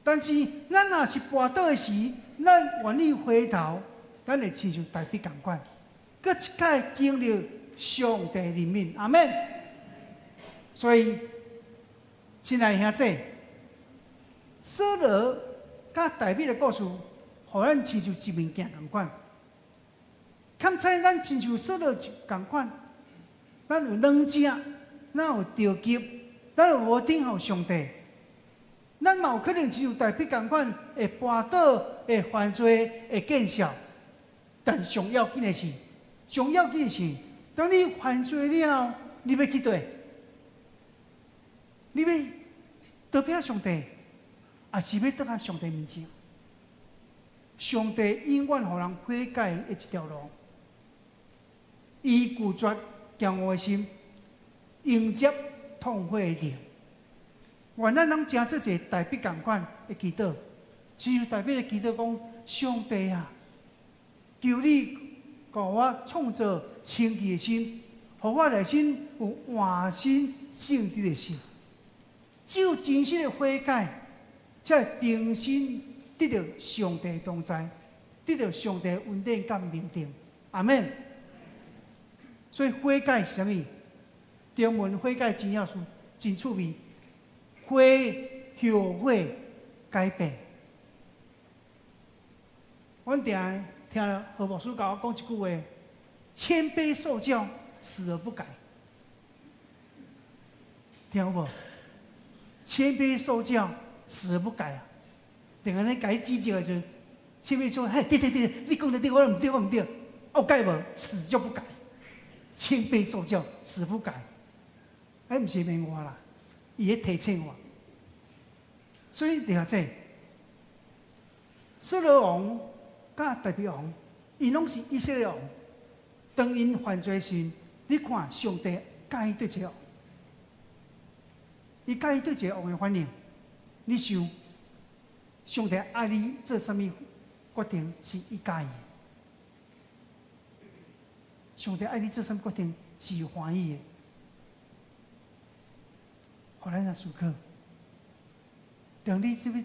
C: 但是，咱若是跋倒的時，咱願意回頭，咱會親像大衛仝款，閣一擺經歷上帝憐憫，阿們。所以，親愛兄弟，掃羅佮大衛的故事，予咱親像一面鏡仝款。坎彩咱親像掃羅仝款，咱有軟食，咱有著急，咱有無等候上帝，咱嘛有可能親像大衛仝款，會跋倒、會犯罪、會見笑。但上要緊的是，上要緊的是，當你犯罪了後，你欲去佗？你欲逃避上帝，抑是欲轉來上帝面前？上帝永遠予人悔改的一條路，伊拒絕驕傲的心，迎接痛悔的靈。願咱攏成做一个大衛仝款的祈禱，只有大衛的祈禱講：上帝啊，求你予我創造清潔的心，予我內心有換新正直的心。只有真實的悔改，才會重新得著上帝同在，得著上帝恩典佮命定。阿們。所以悔改是啥物？中文悔改真有趣，真趣味。悔後悔改變。阮定聽何牧師共我講一句話：謙卑受教，死而不改。聽有無？謙卑受教，死而不改啊！定按呢共伊指責的時陣，謙卑說：嘿，對對對，你講得對，我毋對，我毋對，我改無？死就不改。謙卑受教，死不改。哎，毋是罵我啦，伊咧提醒我。所以你看這，掃羅王佮大衛王，𪜶攏是以色列王。當𪜶犯罪時，你看上帝佮意對這個王，伊佮意對這個王的反應，你想，上帝愛你做啥物決定是伊佮意的？上帝愛你做啥物決定是伊歡喜的？予咱來思考。當你這欲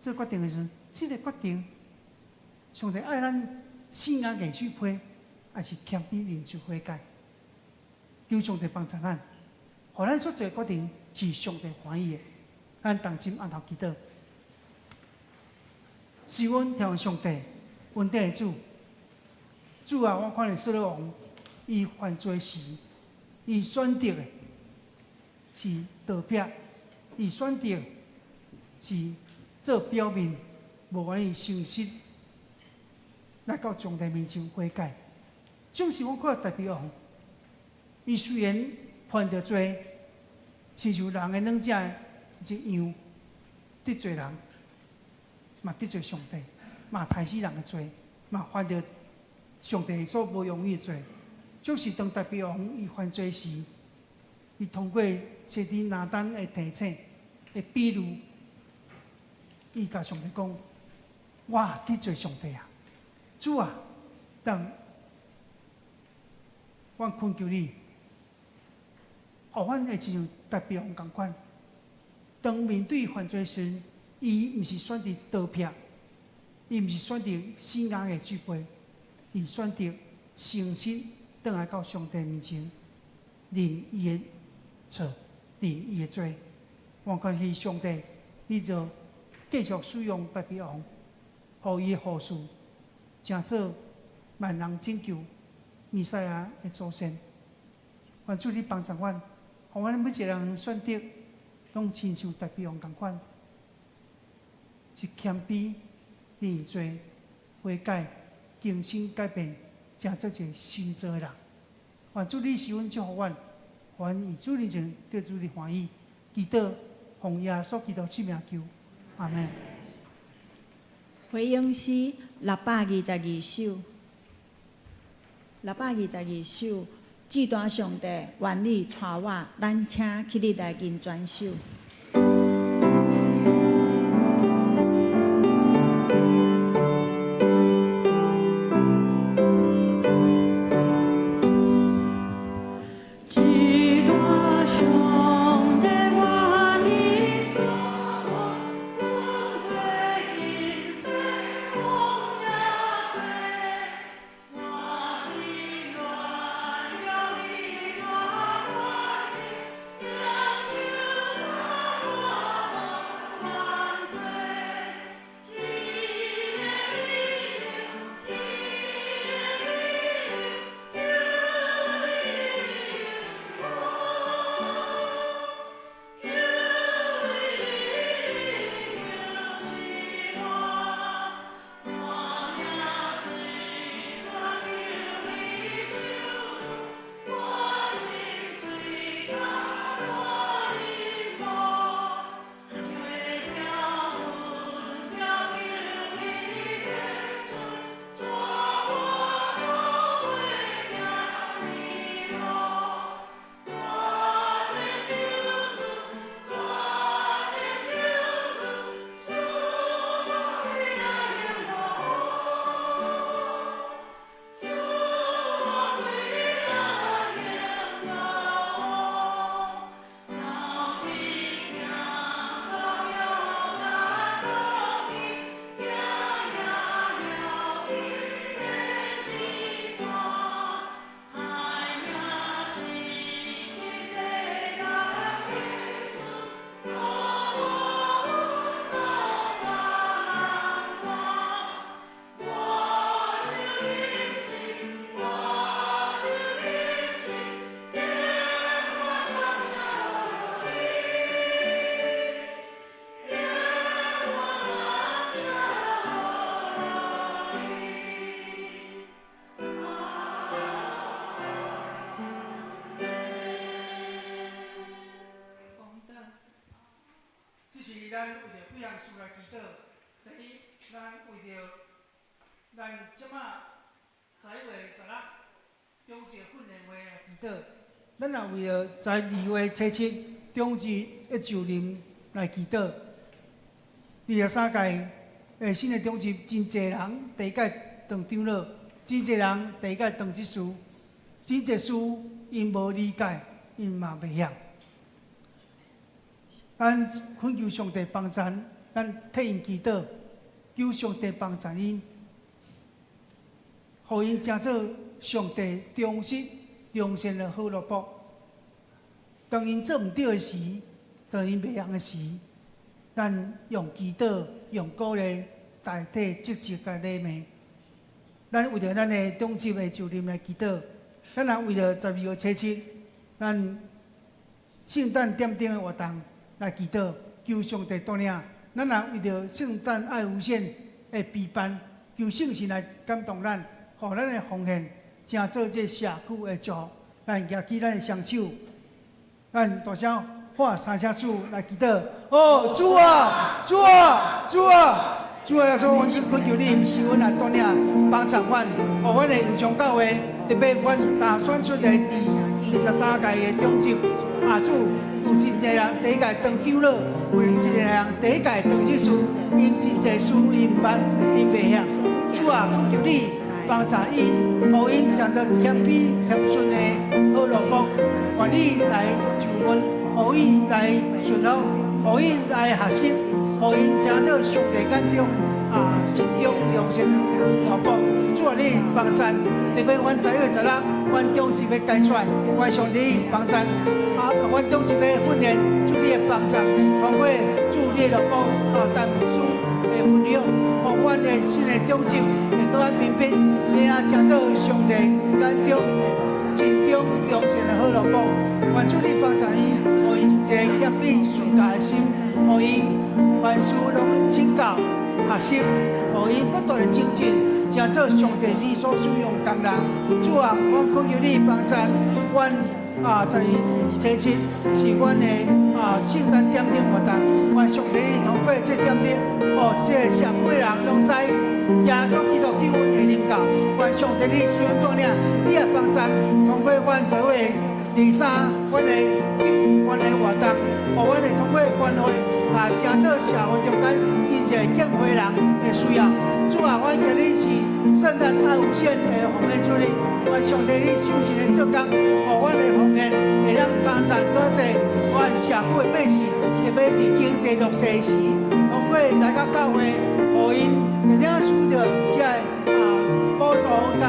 C: 做決定的時陣，這个決定，上帝愛咱死硬硬去批，抑是謙卑認罪悔改？求上帝幫助咱，予咱所做決定是上帝歡喜的。咱同心徬頭祈禱，是阮天父上帝，恩典的主，主啊，我看見掃羅王，伊犯罪時，伊選擇的是逃避，伊選擇是做表面，無願意誠實來到上帝面前悔改。總是我看大衛王，伊雖然犯著罪，親像人的軟食一樣，得罪人，嘛得罪上帝，嘛刣死人的罪，嘛犯著上帝所無容許的罪。總是當大衛王伊犯罪時，伊通過先知拿單的提醒的比喻，伊共上帝講：我得罪上帝啊！主啊，當我懇求你，予阮會親像大衛王仝款，當面對犯罪時，伊毋是選擇逃避，伊毋是選擇死硬的拒背，伊選擇誠實轉來到上帝面前，認伊的錯，認伊的罪。我感謝上帝，你就繼續使用大衛王，予伊的後嗣，成做萬人拯救彌賽亞的祖先。願主你幫助阮，予阮每一個人選擇，攏親像大衛王仝款，是謙卑、認罪、悔改、更新改變，成做一個新造的人。願主你賜阮祝福阮，願以主面前得主的歡喜，祈禱奉耶穌基督聖名求，阿門。
A: 回應詩622首，622首，至大上帝，願你帶我，咱請起立來吟全首。
B: 至大上帝，願你帶我，阮過今生曠野地，我只願了你大權柄，領袖我無萬罪，一个名，一个名，求你赐我，求你赐我，我命最大求你賞賜，我心最甘我因無，做條阮條求你顯出，帶我做伙行你路，主的救主，主的救主，赐我起來引我，賜我起來引我，到底行到勇敢當去，行也了你的地盤，海也是心的甲基礎，我無到大難關，我就認識，我就認識，耶和華感謝你，耶和華感謝你。阿門。
A: 講道。
C: 這是咱為著幾項事來祈禱。第一，咱為著咱這馬11月16長執訓練會來祈禱。咱也為著12月初7長執的就任來祈禱。23屆的新的長執真濟人第一屆當長老，真濟人第一屆當執事，真濟事𪜶無理解，𪜶嘛袂曉。咱懇求上帝幫助，咱替𪜶祈禱，求上帝幫助𪜶，予𪜶成做上帝忠實良善的好奴僕。當𪜶做毋對的時，當𪜶袂曉的時，咱用祈禱、用鼓勵代替責責佮禮罵。咱為著咱的長執的就任來祈禱，咱也為著12月初7，咱聖誕點燈的活動來祈禱，求上帝帶領。咱也為著聖誕愛無限的備辦，求聖神來感動咱，予咱的奉獻成做這社區的祝福。咱舉起咱的雙手，咱大聲喊三聲主來祈禱。哦，主啊，主啊，主啊，主啊！耶穌，阮懇求你，賜阮來帶領幫助阮，予阮的右長教會，特別阮當選出的第23屆的長執，啊主，有真濟人第一屆當長老，有真濟人第一屆當執事，𪜶真濟事𪜶毋捌，𪜶袂曉。主啊，懇求你幫助𪜶，予𪜶成做謙卑謙順的好奴僕，願你來救恩，予𪜶來順服，予𪜶來學習，予𪜶成做上帝眼中啊盡忠良善的奴僕。主啊，你幫助，特別阮11月16，阮長執欲改選，願上帝幫助，啊，阮長執欲訓練，主你的幫助，通過主你的奴僕啊，陳牧師的分享，予阮的新的長執會閣較明白，欲按怎成做上帝眼中盡忠供良善的好老公。願主你幫助伊，予伊有一个謙卑順教的心，予伊凡事攏請教學習，予伊不斷的精進，成做上帝你所使用的工人。主啊，我懇求你幫助阮啊，在初七是阮的啊聖誕點燈活動，願上帝你通過這點燈，哦，這个社區的人攏知耶穌基督救恩的臨到。願上帝你使阮帶領，你也幫助通過阮這位23，阮的活動，予阮會通過關懷啊，成做社會中間真濟教會人的需要。主啊，阮今日是聖誕愛無限的奉獻主日，願上帝你聖神的做工，予阮的奉獻會當幫助更濟阮社區的百姓，特別佇經濟弱勢時，通過來到教會，予𪜶會當受著這个啊補助佮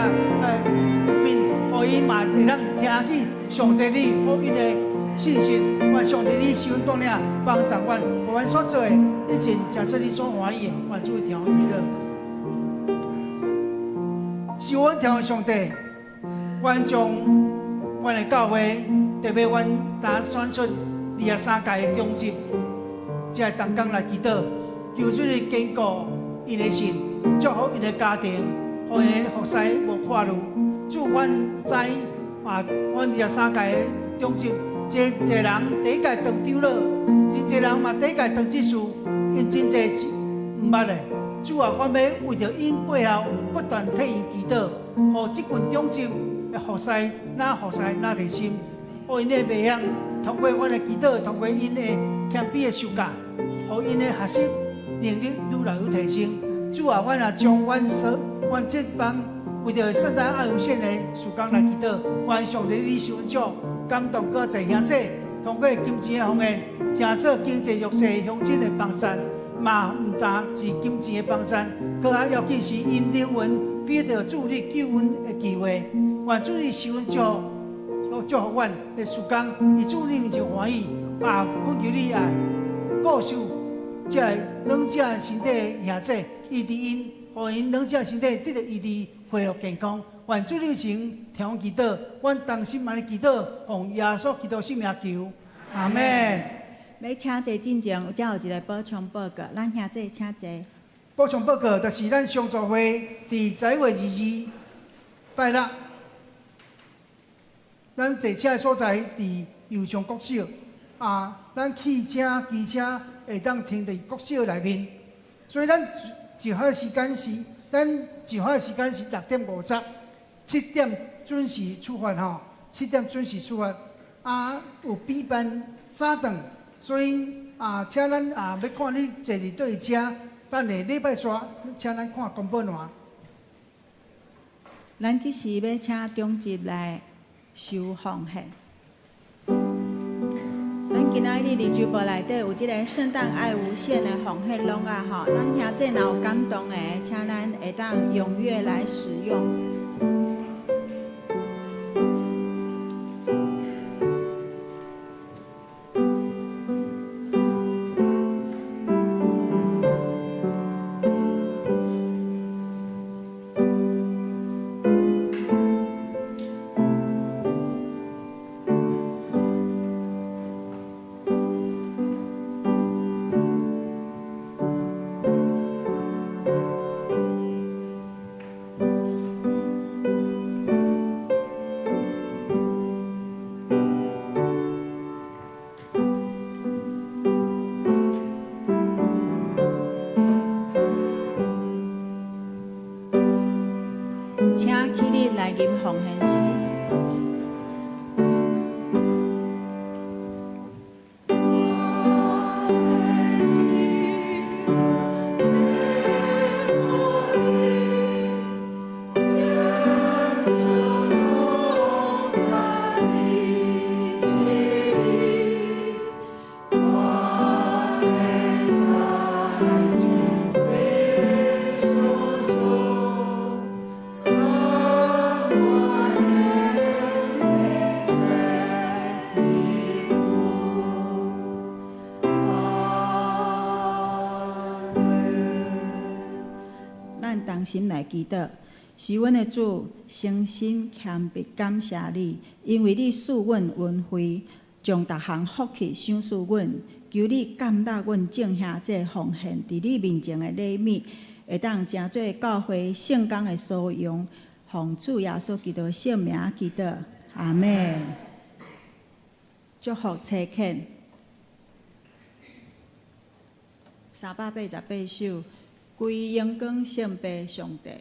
C: 變，予𪜶嘛會當聽見上帝你福音的信息。願上帝你施恩帶領幫助阮，予阮所做的一切，成做你所歡喜的，願主聽祈禱。是阮天父上帝，阮將阮的教會，特別阮打選出23屆的長執，這个同工來祈禱，求主你堅固𪜶的信，祝福𪜶的家庭，予𪜶的服侍無闊慮。主，阮知啊，阮23屆的長執，真濟人第一屆當長老，真濟人嘛第一屆當執事，𪜶真濟毋捌的。主啊，阮欲為著𪜶背後不斷替𪜶祈禱，予這群長執的服侍，若服侍若熱心，予𪜶的袂曉通過阮的祈禱，通過𪜶的謙卑的受教，予𪜶的學習能力愈來愈提升。主啊，阮也將阮所阮這幫為著聖誕愛無限的事工來祈禱，願上帝你施恩祝感動閣濟兄弟，通過金錢的奉獻，成做經濟弱勢鄉親的幫贊。嘛毋單是金錢的幫贊，閣較要緊是𪜶靈魂得著主你救恩的機會。願主你施恩祝福祝福阮的事工，以主你面前歡喜，啊，懇求你啊，顧惜這个老者身體的兄弟，醫治𪜶，予𪜶老者身體得著醫治，恢復健康。願主你成聽阮祈禱，阮同心按呢祈禱，奉耶穌基督聖名求，阿門。
A: 欲請坐進前，有遮有一個補充報告，咱兄弟請坐。
C: 補充報告就是咱上座會佇11月22拜六，咱坐車的所在佇右上國小啊，咱汽車、機車會當停佇國小內面，所以咱集合時間是，咱集合時間是6點50，7點準時出發吼，七點準時出發，啊，有備辦早頓。所以啊，請咱啊，欲看你坐佇佗位車，等下禮拜煞，請咱看公布欄。
A: 咱這時欲請長執來收奉獻。咱今仔日佇周報內底有這個聖誕愛無限的奉獻櫳仔吼，咱兄弟若有感動的，請咱會當踴躍來使用。請起立來吟奉獻詩。咱同心來祈禱，是阮的主，誠心謙卑感謝你，因為你賜阮恩惠，將逐項福氣賞賜阮。求你感納阮眾兄弟奉獻佇你面前的禮物，會當成做教會聖工的所用。奉主耶穌基督聖名祈禱，阿們。祝福差遣，388首，歸榮光聖父上帝。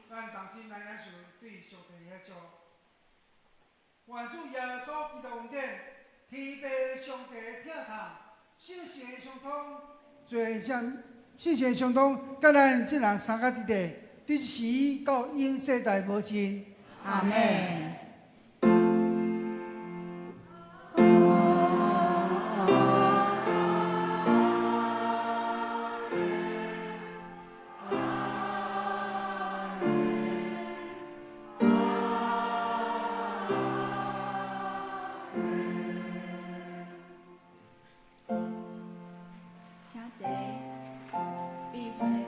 C: 咱同心來領受對上帝的祝福。願主耶穌基督恩典，天父上帝的疼痛，聖神的相通，做上聖神的相通，佮咱眾人三甲弟弟，對時到永世代無盡。
A: 阿們。請坐，閉會。